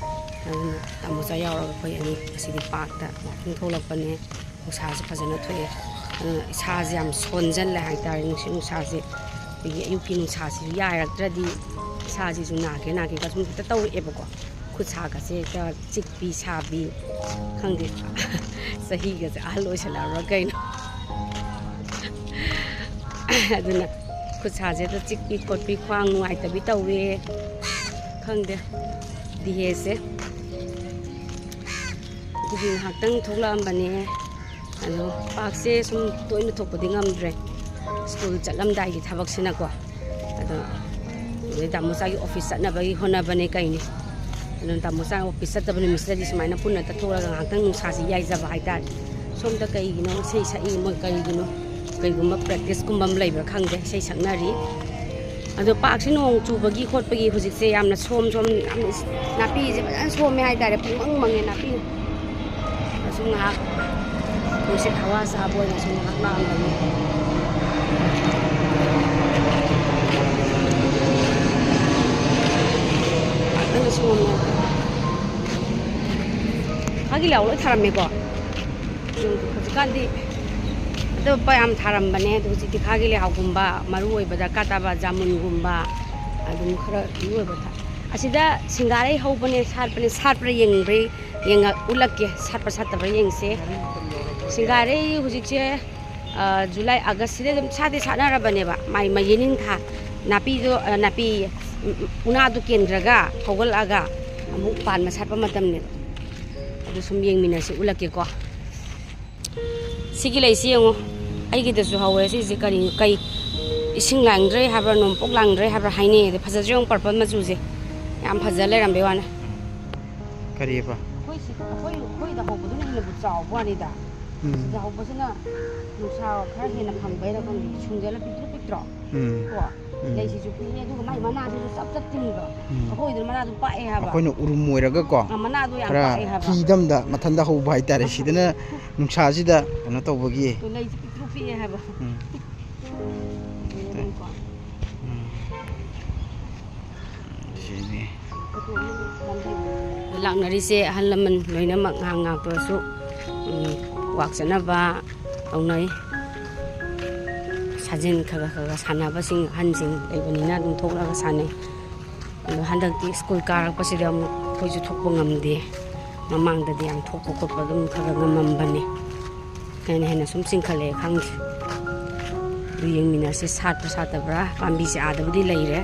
ꯑꯗꯨꯅ ꯇꯥꯃꯣꯆꯥ ꯌꯥꯎꯔꯒ ꯑꯩꯈꯣꯏ ꯑꯅꯤ ꯉꯁꯤꯗꯤ parkꯇ walking ꯊꯣꯛꯂꯛꯄꯅꯦ꯫ ꯅꯨꯡꯁꯥꯁꯦ ꯐꯖꯅ ꯊꯣꯛꯑꯦ꯫ ꯑꯗꯨꯅ ꯏꯁꯥꯁꯦ ꯌꯥꯝ ꯁꯣꯟꯖꯜꯂꯦ ꯍꯥꯏꯇꯥꯔꯦ, ꯅꯨꯡꯁꯤꯠ ꯅꯨꯡꯁꯥꯁꯦ꯫ ꯑꯩꯈꯣꯏꯒꯤ ꯑꯌꯨꯛꯀꯤ ꯅꯨꯡꯁꯥꯁꯤꯁꯨ ꯌꯥꯏꯔꯛꯇ꯭ꯔꯗꯤ ꯏꯁꯥꯁꯤꯁꯨ ꯅꯥꯒꯦ ꯅꯥꯒꯦꯒ ꯁꯨꯝ ꯍꯦꯛꯇ ꯇꯧꯔꯛꯑꯦꯕꯀꯣ꯫ ꯈꯨꯠ ꯁꯥꯒꯁꯦ ꯍꯦꯛꯇ ꯆꯤꯛꯄꯤ ꯁꯥꯕꯤ, ꯈꯪꯗꯦ꯫ ꯆꯍꯤꯒꯁꯦ ꯑꯍꯜ ꯑꯣꯏꯁꯜꯂꯛꯑꯕ꯭ꯔꯥ ꯀꯩꯅꯣ꯫ ꯑꯗꯨꯅ ꯈꯨꯠ ꯁꯥꯁꯦ ꯍꯦꯛꯇ ꯆꯤꯛꯄꯤ ꯈꯣꯠꯄꯤ, ꯈ꯭ꯋꯥꯡ ꯅꯨꯡꯉꯥꯏꯇꯕꯤ ꯇꯧꯋꯦ꯫ ꯈꯪꯗꯦ, ꯗꯤꯍꯦꯁꯦ꯫ ꯑꯗꯨꯒꯤ ꯉꯥꯏꯍꯥꯛꯇꯪ ꯊꯣꯛꯂꯛꯑꯝꯕꯅꯦ꯫ ꯑꯗꯣ ꯄꯥꯛꯁꯦ ꯁꯨꯝ ꯇꯣꯏꯅ ꯊꯣꯛꯄꯗꯤ ꯉꯝꯗ꯭ꯔꯦ, ꯁ꯭ꯀꯨꯜ ꯆꯠꯂꯝꯗꯥꯏꯒꯤ ꯊꯕꯛꯁꯤꯅꯀꯣ꯫ ꯑꯗꯣ ꯑꯗꯩ ꯇꯥꯃꯣꯆꯥꯒꯤ ꯑꯣꯐꯤꯁ ꯆꯠꯅꯕꯒꯤ ꯍꯣꯠꯅꯕꯅꯦ ꯀꯩꯅꯤ꯫ ꯑꯗꯨꯅ ꯇꯥꯃꯣꯆꯥ ꯑꯣꯐꯤꯁ ꯆꯠꯇꯕ ꯅꯨꯃꯤꯠꯁꯤꯗꯗꯤ ꯁꯨꯃꯥꯏꯅ ꯄꯨꯟꯅ ꯆꯠꯊꯣꯛꯂꯒ ꯉꯥꯏꯍꯥꯛꯇꯪ ꯅꯨꯡꯁꯥꯁꯤ ꯌꯥꯏꯖꯕ ꯍꯥꯏꯇꯥꯔꯦ꯫ ꯁꯣꯝꯗ ꯀꯩꯒꯤꯅꯣ ꯏꯁꯩ ꯁꯛꯏ, ꯃꯣꯏ ꯀꯔꯤꯒꯤꯅꯣ, ꯀꯩꯒꯨꯝꯕ ꯄ꯭ꯔꯦꯛꯇꯤꯁꯀꯨꯝꯕ ꯑꯃ ꯂꯩꯕ꯭ꯔꯥ ꯈꯪꯗꯦ, ꯏꯁꯩ ꯁꯛꯅꯔꯤ꯫ ꯑꯗꯣ ꯄꯥꯛꯁꯤ ꯅꯣꯡ ꯆꯨꯕꯒꯤ ꯈꯣꯠꯄꯒꯤ ꯍꯧꯖꯤꯛꯁꯦ ꯌꯥꯝꯅ ꯁꯣꯝ ꯁꯣꯝ, ꯌꯥꯝꯅ ꯏꯁ-, ꯅꯥꯄꯤꯁꯦ ꯐꯖꯅ ꯁꯣꯝꯃꯦ ꯍꯥꯏꯇꯥꯔꯦ, ꯄꯨꯡꯃꯪ ꯃꯪꯉꯦ ꯅꯥꯄꯤꯅ꯫ ꯑꯁꯨꯝ ꯉꯥꯏꯍꯥꯛ ꯅꯨꯡꯁꯤꯠ ꯍꯋꯥ ꯆꯥꯕ ꯑꯣꯏꯅ ꯁꯨꯝ ꯉꯥꯏꯍꯥꯛ ꯂꯥꯛꯑꯝꯕꯅꯤ꯫ ꯐꯖꯅ ꯁꯣꯝꯃꯦ꯫ ꯈꯥꯒꯤ ꯂꯩꯍꯥꯎ ꯂꯣꯏ ꯊꯥꯔꯝꯃꯦꯀꯣ꯫ ꯎꯝ, ꯍꯧꯖꯤꯛꯀꯥꯟꯗꯤ ꯑꯇꯣꯞꯄ ꯌꯥꯝ ꯊꯥꯔꯝꯕꯅꯦ, ꯑꯗꯣ ꯍꯧꯖꯤꯛꯇꯤ ꯈꯥꯒꯤ ꯂꯩꯍꯥꯎꯒꯨꯝꯕ ꯃꯔꯨ ꯑꯣꯏꯕ ꯗꯔꯀꯥꯔ ꯇꯥꯕ ꯖꯥꯃꯨꯟꯒꯨꯝꯕ ꯑꯗꯨꯝ ꯈꯔ ꯃꯔꯨ ꯑꯣꯏꯕ ꯊꯥ-, ꯑꯁꯤꯗ ꯁꯤꯡꯒꯥꯔꯩ ꯍꯧꯕꯅꯦ, ꯁꯥꯠꯄꯅꯦ, ꯁꯥꯠꯄ꯭ꯔꯥ ꯌꯦꯡꯕ꯭ꯔꯥ, ꯌꯦꯡꯉ-, ꯎꯠꯂꯛꯀꯦ, ꯁꯥꯠꯄ꯭ꯔꯥ ꯁꯥꯠꯇꯕ꯭ꯔꯥ ꯌꯦꯡꯁꯦ꯫ ꯁꯤꯡꯒꯥꯔꯩ ꯍꯧꯖꯤꯛꯁꯦ, ꯑ, ꯖꯨꯂꯥꯏ, ꯑꯥꯒꯁꯁꯤꯗ ꯑꯗꯨꯝ ꯁꯥꯠꯇꯤ ꯁꯥꯠꯅꯔꯕꯅꯦꯕ, ꯃꯥꯏ, ꯃꯥꯏ ꯌꯦꯅꯤꯡ ꯊꯥ, ꯅꯥꯄꯤꯗꯣ, ꯑ, ꯅꯥꯄꯤ, ꯎ-, ꯎ-, ꯎꯅꯥꯗꯣ ꯀꯦꯟꯈ꯭ꯔꯒ ꯍꯧꯒꯠꯂꯛꯑꯒ ꯑꯃꯨꯛ ꯄꯥꯟꯕ ꯁꯥꯠꯄ ꯃꯇꯝꯅꯦꯕ꯫ ꯑꯗꯨ ꯁꯨꯝ ꯌꯦꯡꯃꯤꯟꯅꯁꯤ, ꯎꯠꯂꯛꯀꯦꯀꯣ꯫ ꯁꯤꯒꯤ ꯂꯩꯁꯤ ꯌꯦꯡꯉꯨ, ꯑꯩꯒꯤꯗꯁꯨ ꯍꯧꯋꯦ꯫ ꯁꯤꯁꯦ ꯀꯔꯤ, ꯀꯩ, ꯏꯁꯤꯡ ꯂꯥꯡꯗ꯭ꯔꯦ ꯍꯥꯏꯕ꯭ꯔꯥ, ꯅꯣꯡꯄꯣꯛ ꯂꯥꯡꯗ꯭ꯔꯦ ꯍꯥꯏꯕ꯭ꯔꯥ ꯍꯥꯏꯅꯩ꯫ ꯑꯗꯣ ꯐꯖꯗ꯭ꯔꯥ ꯌꯦꯡꯉꯨ, ꯄꯔꯄꯜ ꯃꯆꯨꯁꯦ ꯌꯥꯝ ꯐꯖ ꯂꯩꯔꯝꯕꯩ ꯋꯥꯅꯦ꯫ ꯀꯔꯤꯑꯕ? ꯑꯩꯈꯣꯏ ꯁꯤ, ꯑꯩꯈꯣꯏ, ꯑꯩꯈꯣꯏꯗ ꯍꯧꯕꯗꯨꯅ ꯍꯦꯟꯅꯕꯨ ꯆꯥꯎꯕ ꯋꯥꯅꯤꯗ꯫ ꯎꯝ꯫ ꯁꯤꯗ ꯍꯧꯕꯁꯤꯅ ꯅꯨꯡꯁꯥ ꯈꯔ ꯍꯦꯟꯅ ꯐꯪꯕꯩꯔꯥ ꯈꯪꯗꯦ, ꯁꯨꯡꯖꯜꯂ ꯄꯤꯛꯇ꯭ꯔꯨ ꯄꯤꯛꯇ꯭ꯔꯣ? ꯎꯝ꯫ ꯀꯣ? ꯎꯝ꯫ ꯂꯩꯁꯤꯁꯨ ꯄꯤꯛꯑꯦ, ꯑꯗꯨꯒ ꯃꯥꯏ ꯃꯅꯥꯁꯤꯁꯨ ꯆꯞ ꯆꯞ ꯇꯤꯡꯗ꯭ꯔꯣ? ꯎꯝ꯫ ꯑꯩꯈꯣꯏꯗꯨꯅ ꯃꯅꯥꯗꯨ ꯄꯥꯛꯑꯦ ꯍꯥꯏꯕ꯫ ꯑꯩꯈꯣꯏꯅ ꯎꯔꯨꯝ ꯑꯣꯏꯔꯒꯀꯣ, ꯑ, ꯃꯅꯥꯗꯣ ꯌꯥꯝ ꯈꯔ ꯄꯥꯛꯑꯦ ꯍꯥꯏꯕ꯫ Freedomꯗ ꯃꯊꯟꯇ ꯍꯧꯕ ꯍꯥꯏꯇꯥꯔꯦ꯫ ꯁꯤꯗꯅ ꯅꯨꯡꯁꯥꯁꯤꯗ ꯀꯩꯅꯣ ꯇꯧꯕꯒꯤ꯫ ꯑꯗꯨ ꯂꯩꯁꯤ ꯄꯤꯛꯇ꯭ꯔꯨ ꯄꯤꯛꯑꯦ ꯍꯥꯏꯕ꯫ ꯎꯝ꯫ ꯑꯗꯨꯅꯀꯣ꯫ ꯎꯝ꯫ ꯁꯤꯅꯤ꯫ ꯂꯥꯛꯅꯔꯤꯁꯦ ꯑꯍꯜ ꯂꯃꯟ ꯂꯣꯏꯅꯃꯛ ꯉꯥꯏꯍꯥꯛ ꯉꯥꯏꯍꯥꯛꯇ ꯑꯣꯏꯔꯁꯨ, ꯎꯝ, walk ꯆꯠꯅꯕ ꯇꯧꯅꯩ꯫ ꯁꯥꯖꯦꯜ ꯈꯔ ꯈꯔ ꯈꯔ ꯁꯥꯟꯅꯕꯁꯤꯡ, ꯑꯍꯟꯁꯤꯡ ꯂꯩꯕꯅꯤꯅ ꯑꯗꯨꯝ ꯊꯣꯛꯂꯒ ꯁꯥꯟꯅꯩ꯫ ꯑꯗꯣ ꯍꯟꯗꯛꯇꯤ ꯁ꯭ꯀꯨꯜ ꯀꯥꯔꯛꯄꯁꯤꯗ ꯑꯃꯨꯛ ꯑꯩꯈꯣꯏꯁꯨ ꯊꯣꯛꯄ ꯉꯝꯗꯦ꯫ ꯃꯃꯥꯡꯗꯗꯤ ꯌꯥꯝ ꯊꯣꯛꯄ ꯈꯣꯠꯄ ꯑꯗꯨꯝ ꯈꯔ ꯈꯔ ꯉꯝꯃꯝꯕꯅꯦ꯫ ꯍꯦꯟꯅ ꯍꯦꯟꯅ ꯁꯨꯝ ꯆꯤꯡꯈꯠꯂꯛꯑꯦ, ꯈꯪꯗꯦ꯫ ꯑꯗꯨ ꯌꯦꯡꯃꯤꯟꯅꯁꯤ, ꯁꯥꯠꯄ꯭ꯔꯥ ꯁꯥꯠꯇꯕ꯭ꯔꯥ꯫ ꯄꯥꯝꯕꯤꯁꯦ ꯑꯥꯗꯕꯨꯗꯤ ꯂꯩꯔꯦ꯫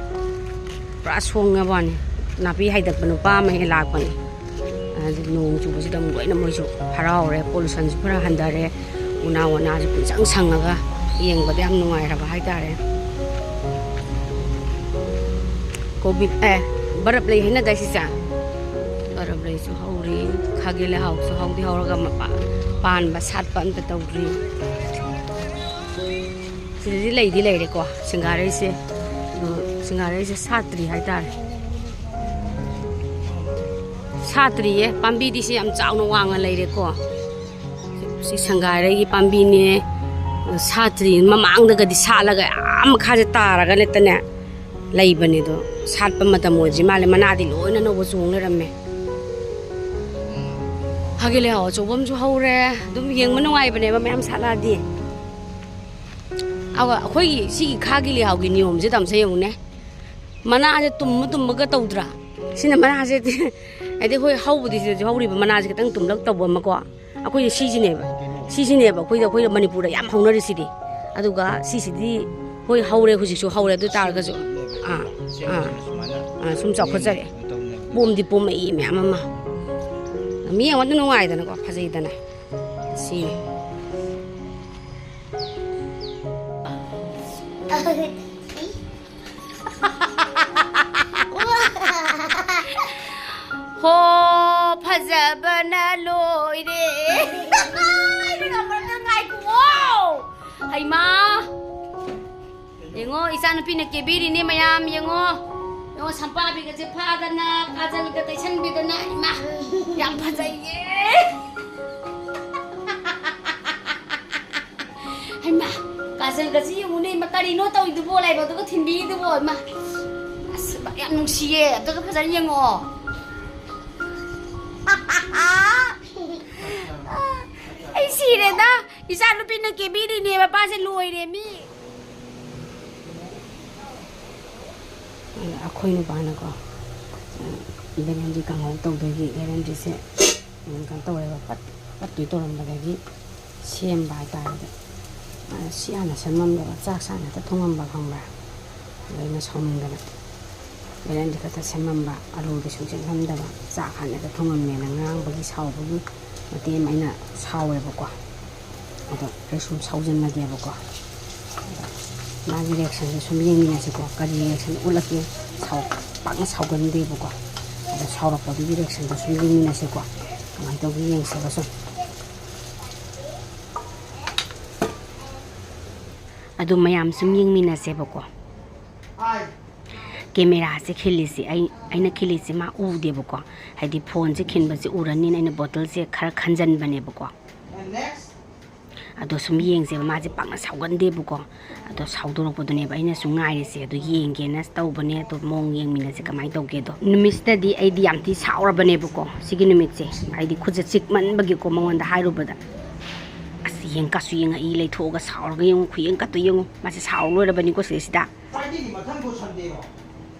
ꯄꯨꯔꯥ ꯁꯣꯡꯉꯕ ꯋꯥꯅꯤ꯫ ꯅꯥꯄꯤ ꯍꯥꯏꯗꯠꯄ ꯅꯨꯄꯥ ꯑꯃ ꯍꯦꯛ ꯂꯥꯛꯄꯅꯦ꯫ ꯑꯗꯨ ꯅꯣꯡ ꯆꯨꯕꯁꯤꯗ ꯑꯃꯨꯛ ꯂꯣꯏꯅ ꯃꯣꯏꯁꯨ ꯍꯔꯥꯎꯔꯦ꯫ ꯄꯣꯂꯨꯁꯟꯁꯨ ꯈꯔ ꯍꯟꯊꯔꯦ꯫ ꯎꯅꯥ ꯋꯥꯅꯥꯁꯨ ꯄꯨꯡꯁꯪ ꯁꯪꯉꯒ ꯌꯦꯡꯕꯗ ꯌꯥꯝ ꯅꯨꯡꯉꯥꯏꯔꯕ ꯍꯥꯏꯇꯥꯔꯦ꯫ ꯀꯣꯕꯤ, ꯑꯦ, ꯕꯔꯞ ꯂꯩ ꯍꯥꯏꯅꯗꯥꯏ ꯁꯤꯁꯦ? ꯕꯔꯞ ꯂꯩꯁꯨ ꯍꯧꯔꯤ, ꯈꯥꯒꯤ ꯂꯩꯍꯥꯎꯁꯨ ꯍꯧꯗꯤ ꯍꯧꯔꯒ ꯃꯄꯥ-, ꯄꯥꯟꯕ ꯁꯥꯠꯄ ꯑꯝꯇ ꯇꯧꯗ꯭ꯔꯤ꯫ ꯁꯤꯗꯗꯤ ꯂꯩꯗꯤ ꯂꯩꯔꯦꯀꯣ, ꯁꯤꯡꯒꯥꯔꯩꯁꯦ꯫ ꯑꯗꯣ ꯁꯤꯡꯒꯥꯔꯩꯁꯦ ꯁꯥꯠꯇ꯭ꯔꯤ ꯍꯥꯏꯇꯥꯔꯦ꯫ ꯁꯥꯠꯇ꯭ꯔꯤꯌꯦ, ꯄꯥꯝꯕꯤꯗꯤ ꯁꯤ ꯌꯥꯝ ꯆꯥꯎꯅ ꯋꯥꯡꯅ ꯂꯩꯔꯦꯀꯣ꯫ ꯁꯤ ꯁꯪꯒꯥꯏꯔꯩꯒꯤ ꯄꯥꯝꯕꯤꯅꯦ꯫ ꯁꯥꯠꯇ꯭ꯔꯤ, ꯃꯃꯥꯡꯗꯒꯗꯤ ꯁꯥꯠꯂꯒ ꯑꯥ ꯃꯈꯥꯁꯦ ꯇꯥꯔꯒ ꯂꯩꯇꯅꯦ ꯂꯩꯕꯅꯦ꯫ ꯑꯗꯣ ꯁꯥꯠꯄ ꯃꯇꯝ ꯑꯣꯏꯗ꯭ꯔꯤ ꯃꯥꯜꯂꯦ, ꯃꯅꯥꯗꯤ ꯂꯣꯏꯅ ꯑꯅꯧꯕ ꯆꯣꯡ ꯂꯩꯔꯝꯃꯦ꯫ ꯈꯥꯒꯤ ꯂꯩꯍꯥꯎ ꯑꯆꯧꯕ ꯑꯃꯁꯨ ꯍꯧꯔꯦ꯫ ꯑꯗꯨꯝ ꯌꯦꯡꯕ ꯅꯨꯡꯉꯥꯏꯕꯅꯦꯕ ꯃꯌꯥꯝ ꯁꯥꯠꯂꯛꯑꯗꯤ꯫ ꯑꯗꯨꯒ ꯑꯩꯈꯣꯏꯒꯤ ꯁꯤꯒꯤ ꯈꯥꯒꯤ ꯂꯩꯍꯥꯎꯒꯤ ꯅꯤꯌꯣꯝꯁꯦ ꯇꯝꯁꯦ ꯌꯦꯡꯉꯨꯅꯦ꯫ ꯃꯅꯥꯁꯦ ꯇꯨꯝꯕ ꯇꯨꯝꯕꯒ ꯇꯧꯗ꯭ꯔꯥ? ꯁꯤꯅ ꯃꯅꯥꯁꯦ ꯍꯥꯏꯗꯤ ꯑꯩꯈꯣꯏ ꯍꯧꯕꯗꯤ ꯁꯤꯗꯁꯨ ꯍꯧꯔꯤꯕ ꯃꯅꯥꯁꯦ ꯈꯤꯇꯪ ꯇꯨꯝꯂꯞ ꯇꯧꯕ ꯑꯃꯀꯣ꯫ ꯑꯩꯈꯣꯏꯁꯦ ꯁꯤꯁꯤꯅꯦꯕ, ꯁꯤꯁꯤꯅꯦꯕ ꯑꯩꯈꯣꯏꯗ, ꯑꯩꯈꯣꯏ ꯃꯅꯤꯄꯨꯔꯗ ꯌꯥꯝ ꯍꯧꯅꯔꯤꯁꯤꯗꯤ꯫ ꯑꯗꯨꯒ ꯁꯤꯁꯤꯗꯤ ꯍꯣꯏ ꯍꯧꯔꯦ, ꯍꯧꯖꯤꯛꯁꯨ ꯍꯧꯔꯦ, ꯑꯗꯨ ꯇꯥꯔꯒꯁꯨ ꯑꯥ, ꯑꯥ, ꯑꯥ, ꯁꯨꯝ ꯆꯥꯎꯈꯠꯆꯔꯦ꯫ ꯄꯣꯝꯗꯤ ꯄꯣꯝꯃꯛꯏ ꯃꯌꯥꯝ ꯑꯃ꯫ ꯃꯤ ꯌꯦꯡꯕꯗ ꯅꯨꯡꯉꯥꯏꯗꯅꯀꯣ, ꯐꯖꯩꯗꯅ꯫ ꯁꯤꯅꯤ꯫ ꯍꯣ, ꯐꯖꯕꯅ ꯂꯣꯏꯔꯦ꯫ ꯑꯩꯅ ꯉꯝꯃꯔꯣꯏꯗ, ꯉꯥꯏꯈꯨꯑꯣ꯫ ꯍꯩꯃꯥ꯫ ꯌꯦꯡꯉꯣ, ꯏꯆꯥꯅꯨꯄꯤꯅ ꯀꯦꯕꯤꯔꯤꯅꯦ ꯃꯌꯥꯝ, ꯌꯦꯡꯉꯣ꯫ ꯌꯦꯡꯉꯣ, ꯁꯝꯄꯥꯕꯤꯒꯁꯦ ꯐꯥꯗꯅ, ꯀꯥꯖꯜꯒ ꯇꯩꯁꯟꯕꯤꯗꯅ, ꯏꯃꯥ, ꯌꯥꯝ ꯐꯖꯩꯌꯦ꯫ ꯍꯩꯃꯥ, ꯀꯥꯖꯜꯒꯁꯤ ꯌꯦꯡꯉꯨꯅꯦ, ꯏꯃꯥ, ꯀꯔꯤꯅꯣ ꯇꯧꯔꯤꯗꯨꯕꯣ? ꯂꯥꯏꯕꯛꯇꯨꯒ ꯊꯤꯟꯕꯤꯔꯤꯗꯨꯕꯣ, ꯏꯃꯥ꯫ ꯑꯁ, ꯌꯥꯝ ꯅꯨꯡꯁꯤꯌꯦ꯫ ꯑꯝꯇꯒ ꯐꯖꯅ ꯌꯦꯡꯉꯣ꯫ ꯑꯩ ꯁꯤꯔꯦꯗ꯫ ꯏꯆꯥ ꯅꯨꯄꯤꯅ ꯀꯦꯕꯤꯔꯤꯅꯦ, ꯃꯄꯥꯁꯦ ꯂꯣꯏꯔꯦ ꯃꯤ꯫ ꯑꯩꯈꯣꯏ ꯅꯨꯄꯥꯅꯀꯣ, ꯕꯦꯂꯦꯟꯗ꯭ꯔꯤ ꯀꯥꯡꯍꯧ ꯇꯧꯗꯣꯏꯒꯤ ꯕꯦꯂꯦꯟꯗ꯭ꯔꯤꯁꯦ, ꯎꯝ, ꯀꯩꯅꯣ ꯇꯧꯋꯦꯕ, ꯄꯠ-, ꯄꯠꯇꯣꯏ ꯇꯧꯔꯝꯕꯗꯒꯤ ꯁꯦꯝꯕ ꯍꯥꯏꯇꯥꯔꯦ꯫ ꯑꯗꯣ, ꯑ, ꯁꯤ ꯍꯥꯟꯅ ꯁꯦꯝꯃꯝꯗꯕ, ꯆꯥꯛꯁꯦ ꯍꯥꯟꯅ ꯍꯦꯛꯇ ꯊꯣꯡꯉꯝꯕ, ꯈꯪꯕ꯭ꯔꯥ? ꯑꯗꯣ ꯑꯩꯅ ꯁꯥꯎꯅꯤꯡꯗꯅ ꯕꯦꯂꯦꯟꯗ꯭ꯔꯤ ꯈꯛꯇ ꯁꯦꯝꯃꯝꯕ, ꯑꯂꯨꯗꯤ ꯁꯨꯡꯁꯦꯝ ꯁꯦꯝꯗꯕ, ꯆꯥꯛ ꯍꯥꯟꯅ ꯍꯦꯛꯇ ꯊꯣꯡꯉꯝꯃꯦꯅ ꯉꯥꯡꯕꯒꯤ, ꯁꯥꯎꯕꯒꯤ ꯃꯇꯦꯛ ꯑꯃ ꯑꯩꯅ ꯁꯥꯎꯋꯦꯕꯀꯣ꯫ ꯑꯗꯣ ꯑꯩ ꯁꯨꯝ ꯁꯥꯎꯖꯟꯅꯒꯦꯕꯀꯣ꯫ ꯑꯗꯣ ꯃꯥꯒꯤ ꯔꯤꯌꯦꯛꯁꯟꯁꯦ ꯁꯨꯝ ꯌꯦꯡꯃꯤꯟꯅꯁꯤꯀꯣ꯫ ꯀꯔꯤ ꯔꯤꯌꯦꯛꯁꯟ ꯎꯠꯂꯛꯀꯦ? ꯁꯥꯎ-, ꯄꯥꯛꯅ ꯁꯥꯎꯒꯟꯗꯦꯕꯀꯣ꯫ ꯑꯗꯣ ꯁꯥꯎꯔꯛꯄꯗꯨꯒꯤ ꯔꯤꯌꯦꯛꯁꯟꯗꯣ ꯁꯨꯝ ꯌꯦꯡꯃꯤꯟꯅꯁꯤꯀꯣ꯫ ꯀꯃꯥꯏꯅ ꯇꯧꯒꯦ ꯌꯦꯡꯁꯦꯕ ꯁꯨꯝ꯫ ꯑꯗꯨ ꯃꯌꯥꯝ ꯁꯨꯝ ꯌꯦꯡꯃꯤꯟꯅꯁꯦꯕꯀꯣ꯫ ꯀꯦꯃꯦꯔꯥꯁꯦ ꯈꯤꯜꯂꯤꯁꯦ ꯑꯩ, ꯑꯩꯅ ꯈꯤꯜꯂꯤꯁꯦ ꯃꯥ ꯎꯗꯦꯕꯀꯣ꯫ ꯍꯥꯏꯗꯤ ꯐꯣꯟꯁꯦ ꯈꯤꯟꯕꯁꯦ ꯎꯔꯅꯤꯅ ꯑꯩꯅ ꯕꯣꯇꯜꯁꯦ ꯈꯔ ꯈꯟꯖꯟꯕꯅꯦꯕꯀꯣ꯫ ꯑꯗꯣ ꯁꯨꯝ ꯌꯦꯡꯁꯦꯕ, ꯃꯥꯁꯦ ꯄꯥꯛꯅ ꯁꯥꯎꯒꯟꯗꯦꯕꯀꯣ꯫ ꯑꯗꯣ ꯁꯥꯎꯗꯣꯔꯛꯄꯗꯨꯅꯦꯕ ꯑꯩꯅ ꯁꯨꯝ ꯉꯥꯏꯔꯤꯁꯦ꯫ ꯑꯗꯣ ꯌꯦꯡꯒꯦꯅ ꯇꯧꯕꯅꯦ꯫ ꯑꯗꯣ ꯃꯑꯣꯡ ꯌꯦꯡꯃꯤꯟꯅꯁꯦ ꯀꯃꯥꯏꯅ ꯇꯧꯒꯦꯗꯣ꯫ ꯅꯨꯃꯤꯠꯁꯤꯗꯗꯤ ꯑꯩꯗꯤ ꯌꯥꯝ ꯊꯤ ꯁꯥꯎꯔꯕꯅꯦꯕꯀꯣ꯫ ꯁꯤꯒꯤ ꯅꯨꯃꯤꯠꯁꯦ ꯍꯥꯏꯗꯤ ꯈꯨꯠꯁꯦ ꯆꯤꯛꯃꯟꯕꯒꯤꯀꯣ, ꯃꯉꯣꯟꯗ ꯍꯥꯏꯔꯨꯕꯗ꯫ ꯑꯁ, ꯌꯦꯡ ꯀꯥꯁꯨ ꯌꯦꯡꯉꯛꯏ, ꯂꯩꯊꯣꯛꯑꯒ ꯁꯥꯎꯔꯒ ꯌꯦꯡꯉꯨ, ꯈꯨꯌꯦꯡ ꯀꯥꯇꯣ ꯌꯦꯡꯉꯨ꯫ ꯃꯥꯁꯦ ꯁꯥꯎ ꯂꯣꯏꯔꯕꯅꯤꯀꯣ ꯁꯤꯗꯩꯁꯤꯗ꯫ ꯐ꯭ꯔꯥꯏꯗꯦꯒꯤ ꯃꯊꯪꯕꯨ ꯁꯟꯗꯦꯔꯣ?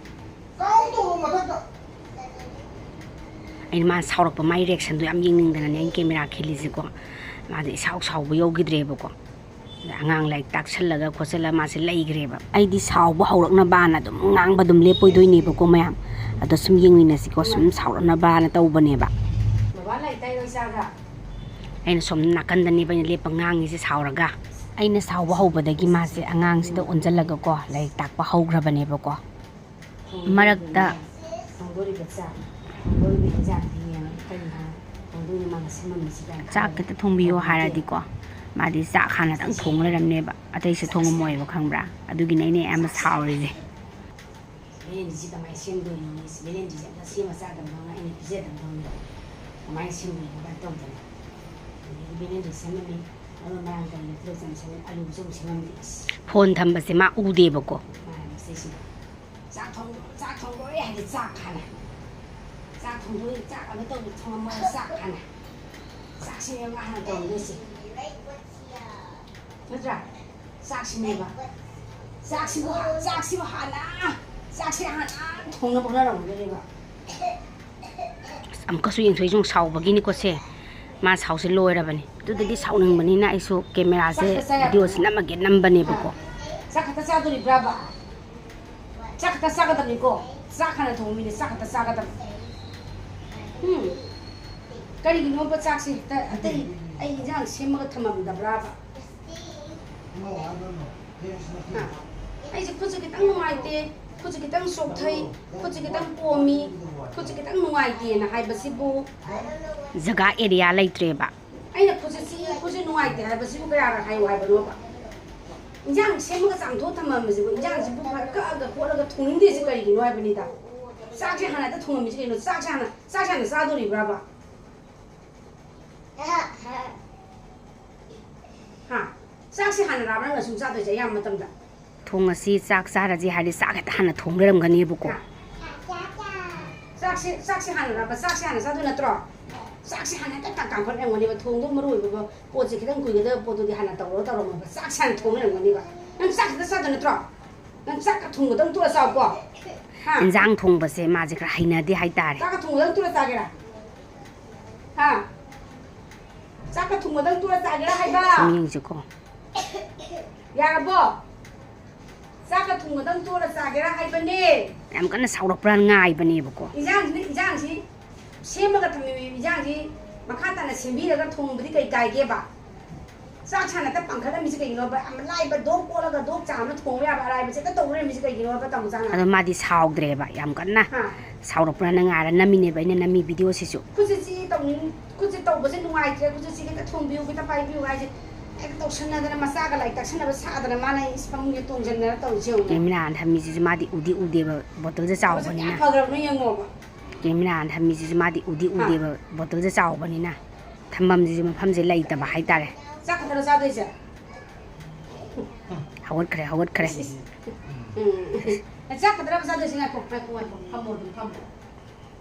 ꯀꯥꯎꯟ ꯇꯧꯔꯣ ꯃꯊꯛꯇ꯫ ꯑꯩꯅ ꯃꯥ ꯁꯥꯎꯔꯛꯄ ꯃꯥꯏ ꯔꯤꯌꯦꯛꯁꯟꯗꯣ ꯌꯥꯝ ꯌꯦꯡꯅꯤꯡꯗꯅꯅꯦ ꯑꯩꯅ ꯀꯦꯃꯦꯔꯥ ꯈꯤꯜꯂꯤꯁꯦꯀꯣ꯫ ꯃꯥꯗꯤ ꯏꯁꯥꯎ ꯁꯥꯎꯕ ꯌꯧꯈꯤꯗ꯭ꯔꯦꯕꯀꯣ꯫ ꯑꯗ ꯑꯉꯥꯡ ꯂꯥꯏꯔꯤꯛ ꯇꯥꯛꯁꯜꯂꯒ ꯈꯣꯠꯆꯜꯂꯒ ꯃꯥꯁꯦ ꯂꯩꯈ꯭ꯔꯦꯕ꯫ ꯑꯩꯗꯤ ꯁꯥꯎꯕ ꯍꯧꯔꯛꯅꯕꯅ ꯑꯗꯨꯝ ꯉꯥꯡꯕ ꯑꯗꯨꯝ ꯂꯦꯞꯄꯣꯏꯗꯣꯏꯅꯦꯕꯀꯣ ꯃꯌꯥꯝ꯫ ꯑꯗꯣ ꯁꯨꯝ ꯌꯦꯡꯃꯤꯟꯅꯁꯤꯀꯣ, ꯁꯨꯝ ꯁꯥꯎꯔꯛꯅꯕꯅ ꯇꯧꯕꯅꯦꯕ꯫ ꯕꯕꯥ ꯂꯥꯏꯔꯤꯛ ꯇꯥꯛꯏꯔꯣ ꯏꯆꯥꯗ? ꯑꯩꯅ ꯁꯣꯝ ꯅꯥꯀꯟꯗꯅꯦꯕ ꯑꯩꯅ ꯂꯦꯞꯄ ꯉꯥꯡꯉꯤꯁꯦ ꯁꯥꯎꯔꯒ꯫ ꯑꯩꯅ ꯁꯥꯎꯕ ꯍꯧꯕꯗꯒꯤ ꯃꯥꯁꯦ ꯑꯉꯥꯡꯁꯤꯗ ꯑꯣꯟꯁꯤꯜꯂꯒꯀꯣ ꯂꯥꯏꯔꯤꯛ ꯇꯥꯛꯄ ꯍꯧꯈ꯭ꯔꯕꯅꯦꯕꯀꯣ꯫ ꯃꯔꯛꯇ ꯊꯣꯡꯗꯣꯔꯤꯕ ꯆꯥꯛ, ꯊꯣꯡꯗꯣꯔꯤꯕ ꯏꯟꯖꯥꯡꯗꯤ ꯌꯦꯡꯉꯣ, ꯀꯔꯤ ꯍꯥꯏꯅ ꯊꯣꯡꯗꯣꯏꯅꯣ ꯃꯥꯅ ꯁꯦꯝꯃꯝꯃꯤꯁꯤ ꯀꯥꯏꯅ ꯆꯥꯛ ꯈꯜꯂꯒ ꯈꯤꯇ ꯊꯣꯡꯕꯤꯌꯣ ꯍꯥꯏꯔꯗꯤꯀꯣ, ꯃꯥꯗꯤ ꯆꯥꯛ ꯍꯥꯟꯅꯗꯪ ꯊꯣꯡ ꯂꯩꯔꯝꯅꯦꯕ, ꯑꯇꯩꯁꯦ ꯊꯣꯡꯉꯝꯃꯣꯏꯕ, ꯈꯪꯕ꯭ꯔꯥ? ꯑꯗꯨꯒꯤꯅꯦ ꯑꯩꯅ ꯑꯌꯥꯝꯕ ꯁꯥꯎꯔꯤꯁꯦ꯫ ꯕꯦꯂꯦꯟꯗ꯭ꯔꯤꯁꯤ ꯀꯃꯥꯏꯅ ꯁꯦꯝꯗꯣꯏꯅꯣ? ꯕꯦꯂꯦꯟꯗ꯭ꯔꯤꯁꯦ ꯑꯝꯇ ꯁꯦꯝꯃ ꯆꯥꯗꯕꯗꯧꯅ ꯑꯩꯅ ꯄꯤꯖꯗꯕꯗꯧꯅ ꯀꯃꯥꯏꯅ ꯁꯦꯝꯗꯣꯏꯅꯣ ꯀꯥꯏꯅ ꯇꯧꯗꯅ꯫ ꯑꯗꯒꯤ ꯕꯦꯂꯦꯟꯗ꯭ꯔꯤ ꯁꯦꯝꯃꯝꯃꯤ, ꯃꯔꯣꯏ ꯃꯔꯥꯡ ꯀꯔꯤ ꯇꯤꯜꯍꯧ ꯆꯅꯝ ꯁꯦꯝꯃꯝꯃꯤ, ꯑꯂꯨꯁꯨ ꯑꯃꯨꯛ ꯁꯦꯝꯃꯝꯗꯦ꯫ ꯐꯣꯟ ꯊꯝꯕꯁꯦ ꯃꯥ ꯎꯗꯦꯕꯀꯣ꯫ ꯃꯥꯅ ꯃꯁꯤꯁꯤꯗ ꯆꯥꯛ ꯊꯣꯡ-, ꯆꯥꯛ ꯊꯣꯡꯗꯣꯔꯦ ꯍꯥꯏꯗꯤ ꯆꯥꯛ ꯍꯥꯟꯅ꯫ ꯆꯥꯛ ꯊꯣꯡꯗꯣꯏ-, ꯆꯥꯛ ꯑꯃ ꯇꯧꯕ ꯊꯣꯡꯉꯝꯃꯣ ꯆꯥꯛ ꯍꯥꯟꯅ꯫ ꯆꯥꯛꯁꯤꯅꯦꯕ ꯃꯥ ꯍꯥꯟꯅ ꯇꯧꯔꯝꯗꯣꯏꯁꯦ꯫ ꯅꯠꯇ꯭ꯔꯥ? ꯆꯥꯛꯁꯤꯅꯦꯕ꯫ ꯆꯥꯛꯁꯤꯕꯨ ꯍꯥ-, ꯆꯥꯛꯁꯤꯕꯨ ꯍꯥꯟꯅ, ꯆꯥꯛꯁꯦ ꯍꯥꯟꯅ ꯊꯣꯡꯅꯕ ꯍꯣꯠꯅꯔꯝꯒꯗꯣꯏꯅꯦꯕ꯫ ꯑꯃꯨꯛꯀꯁꯨ ꯌꯦꯡꯊꯣꯛꯏꯁꯦ ꯌꯦꯡꯉꯨ, ꯁꯥꯎꯕꯒꯤꯅꯤꯀꯣ ꯁꯦ꯫ ꯃꯥ ꯁꯥꯎꯁꯦ ꯂꯣꯏꯔꯕꯅꯦ꯫ ꯑꯗꯨꯗꯗꯤ ꯁꯥꯎꯅꯤꯡꯕꯅꯤꯅ ꯑꯩꯁꯨ ꯀꯦꯃꯦꯔꯥꯁꯦ, ꯆꯥꯛ ꯈꯛꯇ ꯆꯥ-, ꯚꯤꯗꯤꯑꯣꯁꯦ ꯅꯝꯃꯒꯦ ꯅꯝꯕꯅꯦꯕꯀꯣ꯫ ꯆꯥꯛ ꯈꯛꯇ ꯆꯥꯗꯣꯔꯤꯕ꯭ꯔꯥꯕ? ꯆꯥꯛ ꯈꯛꯇ ꯆꯥꯒꯗꯕꯅꯤꯀꯣ꯫ ꯆꯥꯛ ꯍꯥꯟꯅ ꯊꯣꯡꯕ ꯃꯤꯅꯦ, ꯆꯥꯛ ꯈꯛꯇ ꯆꯥꯒꯗꯕꯅꯤ꯫ ꯎꯝ꯫ ꯀꯔꯤꯒꯤꯅꯣꯕ ꯆꯥꯛꯁꯦ ꯍꯦꯛꯇ ꯑꯇꯩ ꯑꯩ ꯏꯟꯖꯥꯡ ꯁꯦꯝꯃꯒ ꯊꯝꯃꯝꯗꯕ꯭ꯔꯥꯕ? ꯍꯥ? ꯑꯩꯁꯦ ꯈꯨꯠꯁꯦ ꯈꯤꯇꯪ ꯅꯨꯡꯉꯥꯏꯇꯦ, ꯈꯨꯠꯁꯦ ꯈꯤꯇꯪ ꯆꯣꯛꯊꯩ, ꯈꯨꯠꯁꯦ ꯈꯤꯇꯪ ꯄꯣꯝꯃꯤ, ꯈꯨꯠꯁꯦ ꯈꯤꯇꯪ ꯅꯨꯡꯉꯥꯏꯇꯦꯅ ꯍꯥꯏꯕꯁꯤꯕꯨ ꯖꯒꯥ ꯑꯦꯔꯤꯌꯥ ꯂꯩꯇ꯭ꯔꯦꯕ꯫ ꯑꯩꯅ ꯈꯨꯠꯁꯦ ꯆꯤꯛꯏ, ꯈꯨꯠꯁꯦ ꯅꯨꯡꯉꯥꯏꯇꯦ ꯍꯥꯏꯕꯁꯤꯕꯨ ꯀꯌꯥꯔꯛ ꯍꯥꯏꯌꯨ ꯍꯥꯏꯕꯅꯣꯕ? ꯏꯟꯖꯥꯡ ꯁꯦꯝꯃꯒ ꯆꯥꯝꯊꯣꯛ ꯊꯝꯃꯝꯕꯁꯤꯕꯨ, ꯏꯟꯖꯥꯡꯁꯤꯕꯨ ꯐꯠ ꯀꯛꯑꯒ ꯈꯣꯠꯂꯒ ꯊꯣꯡꯅꯤꯡꯗ꯭ꯔꯤꯁꯤ ꯀꯔꯤꯒꯤꯅꯣ ꯍꯥꯏꯕꯅꯤꯗ꯫ ꯆꯥꯛꯁꯦ ꯍꯥꯟꯅ ꯍꯦꯛꯇ ꯊꯣꯡꯉꯝꯃꯤꯁꯤ ꯀꯩꯅꯣ? ꯆꯥꯛꯁꯦ ꯍꯥꯟꯅ, ꯆꯥꯛꯁꯦ ꯍꯥꯟꯅ ꯆꯥꯗꯣꯔꯤꯕ꯭ꯔꯥꯕ? ꯍꯥ? ꯆꯥꯛꯁꯦ ꯍꯥꯟꯅ ꯔꯥꯕ ꯅꯪꯅ ꯁꯨꯝ ꯆꯥꯗꯣꯏꯁꯦ ꯑꯌꯥꯝꯕ ꯃꯇꯝꯗ? ꯊꯣꯡꯉꯁꯤ, ꯆꯥꯛ ꯆꯥꯔꯁꯤ ꯍꯥꯏꯔꯗꯤ ꯆꯥꯛ ꯍꯦꯛꯇ ꯍꯥꯟꯅ ꯊꯣꯡ ꯂꯩꯔꯝꯒꯅꯦꯕꯀꯣ꯫ ꯍꯥ? ꯆꯥꯛꯁꯦ, ꯆꯥꯛꯁꯦ ꯍꯥꯟꯅ ꯔꯥꯕ, ꯆꯥꯛꯁꯦ ꯍꯥꯟꯅ ꯆꯥꯗꯣꯏ ꯅꯠꯇ꯭ꯔꯣ? ꯆꯥꯛꯁꯦ ꯍꯥꯟꯅ ꯍꯦꯛꯇ ꯀꯥ-, ꯀꯥꯝꯈꯠ ꯂꯩꯔꯝꯒꯅꯦꯕ꯫ ꯊꯣꯡꯗꯧ ꯃꯔꯨ ꯑꯣꯏꯕ ꯄꯣꯠꯁꯦ ꯈꯤꯇꯪ ꯀꯨꯏꯒꯗꯕ ꯄꯣꯠꯇꯨꯗꯤ ꯍꯥꯟꯅ ꯇꯧꯔꯣ ꯇꯧꯔꯝꯃꯣꯕ꯫ ꯆꯥꯛꯁꯦ ꯍꯥꯟꯅ ꯊꯣꯡ ꯂꯩꯔꯝꯒꯅꯦꯕ꯫ ꯅꯪ ꯆꯥꯛ ꯈꯛꯇ ꯆꯥꯗꯣꯏ ꯅꯠꯇ꯭ꯔꯣ? ꯅꯪ ꯆꯥꯛꯀ ꯊꯣꯡꯕꯗꯪ ꯇꯣꯛꯑ ꯆꯥꯎꯀꯣ꯫ ꯍꯥ? ꯏꯟꯖꯥꯡ ꯊꯣꯡꯕꯁꯦ ꯃꯥꯁꯦ ꯈꯔ ꯍꯩꯅꯗꯦ ꯍꯥꯏꯇꯥꯔꯦ꯫ ꯆꯥꯛꯀ ꯊꯣꯡꯕꯗꯪ ꯇꯣꯛꯑ ꯆꯥꯒꯦꯔꯥ? ꯍꯥ? ꯆꯥꯛꯀ ꯊꯣꯡꯕꯗꯪ ꯇꯣꯛꯑ ꯆꯥꯒꯦꯔꯥ ꯍꯥꯏꯕ? ꯁꯨꯝ ꯌꯦꯡꯁꯤꯀꯣ꯫ ꯌꯥꯔꯕꯣ? ꯆꯥꯛꯀ ꯊꯣꯡꯕꯗꯪ ꯇꯣꯛꯑ ꯆꯥꯒꯦꯔꯥ ꯍꯥꯏꯕꯅꯦ꯫ ꯌꯥꯝ ꯀꯟꯅ ꯁꯥꯎꯔꯛꯄ꯭ꯔꯥ ꯉꯥꯏꯕꯅꯦꯕꯀꯣ꯫ ꯏꯟꯖꯥꯡꯁꯤꯅ, ꯏꯟꯖꯥꯡꯁꯤ ꯁꯦꯝꯃꯒ ꯊꯝꯃꯤꯕ ꯏꯟꯖꯥꯡꯁꯤ ꯃꯈꯥ ꯇꯥꯅ ꯁꯦꯝꯕꯤꯔꯒ ꯊꯣꯡꯕꯗꯤ ꯀꯩ ꯀꯥꯏꯒꯦꯕ? ꯆꯥꯛ ꯁꯥꯟꯅꯇ ꯄꯥꯡꯈꯠꯂꯝꯃꯤꯁꯤ ꯀꯩꯒꯤꯅꯣꯕ? ꯌꯥꯝ ꯂꯥꯏꯕ ꯗꯣꯛ ꯀꯣꯠꯂꯒ ꯗꯣꯛ ꯆꯥꯝꯃ ꯊꯣꯡꯕ ꯌꯥꯕ ꯑꯔꯥꯏꯕꯁꯦ ꯍꯦꯛꯇ ꯇꯧ ꯂꯩꯔꯝꯃꯤꯁꯤ ꯀꯩꯒꯤꯅꯣꯕ, ꯇꯥꯃꯣ ꯆꯥꯅ? ꯑꯗꯣ ꯃꯥꯗꯤ ꯁꯥꯎꯗ꯭ꯔꯦꯕ, ꯌꯥꯝ ꯀꯟꯅ ꯍꯥ? ꯁꯥꯎꯔꯛꯄ꯭ꯔꯅ ꯉꯥꯏꯔ ꯅꯝꯃꯤꯅꯦꯕ ꯑꯩꯅ ꯅꯝꯃꯤ ꯚꯤꯗꯤꯑꯣꯁꯤꯁꯨ꯫ ꯈꯨꯠꯁꯦ ꯁꯤ ꯇꯧꯅꯤꯡ-, ꯈꯨꯠꯁꯦ ꯇꯧꯕꯁꯦ ꯅꯨꯡꯉꯥꯏꯇ꯭ꯔꯦ, ꯈꯨꯠꯁꯦ ꯁꯤ ꯈꯤꯇ ꯊꯣꯡꯕꯤꯌꯨ, ꯈꯤꯇ ꯄꯥꯏꯕꯤꯌꯨ ꯍꯥꯏꯁꯦ ꯍꯦꯛꯇ ꯇꯧꯁꯟꯅꯗꯅ, ꯃꯆꯥꯒ ꯂꯥꯏꯔꯤꯛ ꯇꯥꯛꯁꯟꯅꯕ ꯁꯥꯗꯅ ꯃꯥꯅ ꯏꯁ ꯐꯃꯨꯡꯁꯦ ꯇꯣꯡꯁꯤꯟꯗꯅ ꯇꯧꯔꯤꯁꯦ ꯌꯦꯡꯉꯨꯅꯦ꯫ ꯀꯦꯃꯦꯔꯥꯅ ꯊꯝꯃꯤꯁꯤꯁꯨ ꯃꯥꯗꯤ ꯎꯗꯤ ꯎꯗꯦꯕ, ꯕꯣꯇꯜꯁꯦ ꯇꯧꯕꯁꯦ ꯆꯥꯎꯕꯅꯤꯅ꯫ ꯀꯌꯥꯝ ꯐꯈ꯭ꯔꯕꯅꯣ ꯌꯦꯡꯉꯣꯕ꯫ ꯀꯦꯃꯦꯔꯥꯅ ꯊꯝꯃꯤꯁꯤꯁꯨ ꯃꯥꯗꯤ ꯎꯗꯤ ꯍꯥ? ꯎꯗꯦꯕ, ꯕꯣꯇꯜꯁꯦ ꯆꯥꯎꯕꯅꯤꯅ꯫ ꯊꯝꯐꯝꯁꯤꯁꯨ ꯃꯐꯝꯁꯦ ꯂꯩꯇꯕ ꯍꯥꯏꯇꯥꯔꯦ꯫ ꯆꯥꯛ ꯈꯛꯇꯔꯣ ꯆꯥꯗꯣꯏꯁꯦ? ꯍꯧꯒꯠꯈ꯭ꯔꯦ, ꯍꯧꯒꯠꯈ꯭ꯔꯦ꯫ ꯏꯁ, ꯏꯁ꯫ ꯎꯝ꯫ ꯆꯥꯛ ꯈꯛꯇꯔꯕ ꯆꯥꯗꯣꯏꯁꯦ? ꯉꯥꯏꯈꯣ, ꯉꯥꯏꯈꯣ, ꯉꯥꯏꯈꯣ꯫ ꯐꯝꯃꯣ ꯑꯗꯨꯝ, ꯐꯝꯃꯣ꯫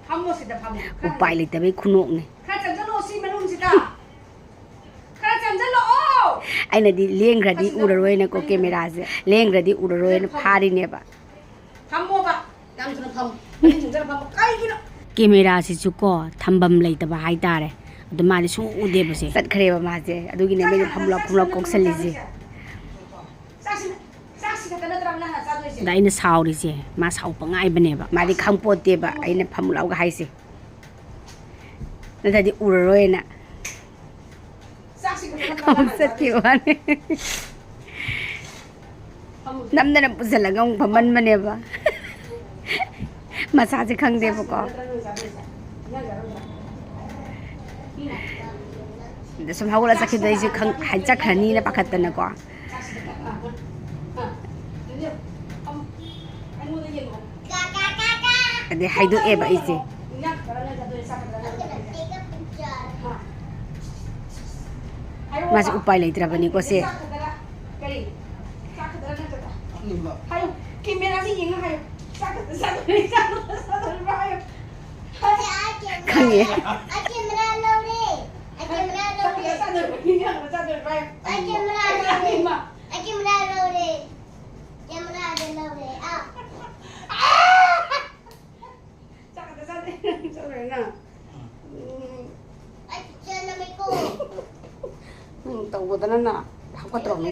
ꯐꯝꯃꯣ ꯁꯤꯗ, ꯐꯝꯃꯣ꯫ ꯈꯔ ꯎꯄꯥꯏ ꯂꯩꯇꯕꯩ ꯈꯨꯅꯣꯛꯅꯦ꯫ ꯈꯔ ꯆꯪꯁꯤꯜꯂꯛꯑꯣ ꯁꯤ ꯃꯅꯨꯡꯁꯤꯗ꯫ ꯈꯔ ꯆꯪꯁꯤꯜꯂꯛꯑꯣ꯫ ꯑꯩꯅꯗꯤ ꯂꯦꯡꯈ꯭ꯔꯗꯤ ꯈꯔ ꯆꯪꯁꯤꯜꯂꯛꯑꯣ꯫ ꯎꯔꯔꯣꯏꯅꯀꯣ, ꯀꯦꯃꯦꯔꯥꯁꯦ꯫ ꯂꯦꯡꯈ꯭ꯔꯗꯤ ꯎꯔꯔꯣꯏꯅ ꯈꯔ ꯐꯝꯃꯣ꯫ ꯐꯥꯔꯤꯅꯦꯕ꯫ ꯐꯝꯃꯣꯕ꯫ ꯌꯥꯝ ꯊꯨꯅ ꯐꯝꯃꯣ꯫ ꯃꯅꯤꯡ ꯆꯪꯁꯤꯜꯂ ꯐꯝꯃꯣ꯫ ꯀꯩꯒꯤꯅꯣ? ꯀꯦꯃꯦꯔꯥꯁꯤꯁꯨ ꯀꯣ ꯊꯝꯐꯝ ꯂꯩꯇꯕ ꯍꯥꯏꯇꯥꯔꯦ꯫ ꯑꯗꯣ ꯃꯥꯗꯤ ꯁꯨꯡꯎ ꯎꯗꯦꯕꯁꯦ꯫ ꯆꯠꯈ꯭ꯔꯦꯕ ꯃꯥꯁꯦ꯫ ꯑꯗꯨꯒꯤꯅꯦ ꯃꯤꯅ ꯐꯝꯂꯥꯎ ꯐꯝꯂꯥꯎ ꯀꯣꯛꯁꯜꯂꯤꯁꯦ꯫ ꯑꯗ ꯑꯩꯅ ꯁꯥꯎꯔꯤꯁꯦ, ꯃꯥ ꯁꯥꯎꯕ ꯉꯥꯏꯕꯅꯦꯕ꯫ ꯃꯥꯗꯤ ꯈꯪꯄꯣꯠꯇꯦꯕ ꯑꯩꯅ ꯐꯝꯂꯥꯎꯒ ꯍꯥꯏꯁꯦ꯫ ꯅꯠꯇ꯭ꯔꯗꯤ ꯎꯔꯔꯣꯏꯅ꯫ ꯑꯃꯨꯛ ꯆꯠꯈꯤꯕ ꯋꯥꯅꯤ꯫ ꯅꯝꯗꯅ ꯄꯨꯁꯤꯜꯂꯒ ꯑꯃꯨꯛ ꯐꯝꯍꯟꯕꯅꯦꯕ꯫ ꯃꯁꯥꯁꯦ ꯈꯪꯗꯦꯕꯀꯣ꯫ ꯑꯗ ꯁꯨꯝ ꯍꯧꯒꯠꯂ ꯆꯠꯈꯤꯕꯗ ꯑꯩꯁꯨ ꯈꯪ-, ꯍꯥꯏ-, ꯆꯠꯈ꯭ꯔꯅꯤꯅ ꯄꯥꯈꯠꯇꯅꯀꯣ꯫ ꯑꯗꯩ ꯍꯥꯏꯗꯣꯛꯑꯦꯕ ꯑꯩꯁꯦ꯫ ꯃꯥꯁꯦ ꯎꯄꯥꯏ ꯂꯩꯇ꯭ꯔꯕꯅꯤꯀꯣ ꯁꯦ꯫ ꯀꯦꯃꯦꯔꯥꯁꯦ ꯌꯦꯡꯉ ꯍꯥꯏꯌꯣ꯫ ꯆꯥꯛ ꯈꯛꯇ ꯆꯥꯗꯣꯔꯤ, ꯆꯥꯛ ꯈꯛꯇ ꯆꯥꯗꯣꯔꯤ, ꯆꯥꯛ ꯈꯛꯇ ꯆꯥꯗꯣꯔꯤꯕ ꯍꯥꯏꯌꯣ꯫ ꯈꯪꯉꯦ꯫ ꯑꯩ ꯀꯦꯃꯦꯔꯥ ꯂꯧꯔꯦ꯫ ꯑꯩ ꯀꯦꯃꯦꯔꯥ ꯆꯥꯛ ꯈꯛꯇ ꯂꯧꯔꯦ꯫ ꯆꯥꯗꯣꯔꯤꯕ, ꯏꯟꯖꯥꯡ ꯈꯛꯇ ꯆꯥꯗꯣꯔꯤꯕ ꯍꯥꯏꯌꯣ꯫ ꯑꯩ ꯀꯦꯃꯦꯔꯥ ꯂꯧꯔꯦ꯫ ꯏꯃꯥ꯫ ꯑꯩ ꯀꯦꯃꯦꯔꯥ ꯂꯧꯔꯦ꯫ ꯀꯦꯃꯦꯔꯥꯗ ꯂꯧꯔꯦ꯫ ꯑꯥ꯫ ꯆꯥꯛ ꯈꯛꯇ ꯆꯥꯗꯣꯔꯤ, ꯆꯥꯗꯣꯔꯤ ꯅꯪ꯫ ꯎꯝ꯫ ꯑꯩ ꯄꯤꯛꯆꯔ ꯅꯝꯃꯦꯀꯣ꯫ ꯅꯪ ꯇꯧꯕꯗꯅ ꯅꯪ ꯍꯥꯞꯀꯠꯇ꯭ꯔꯣ?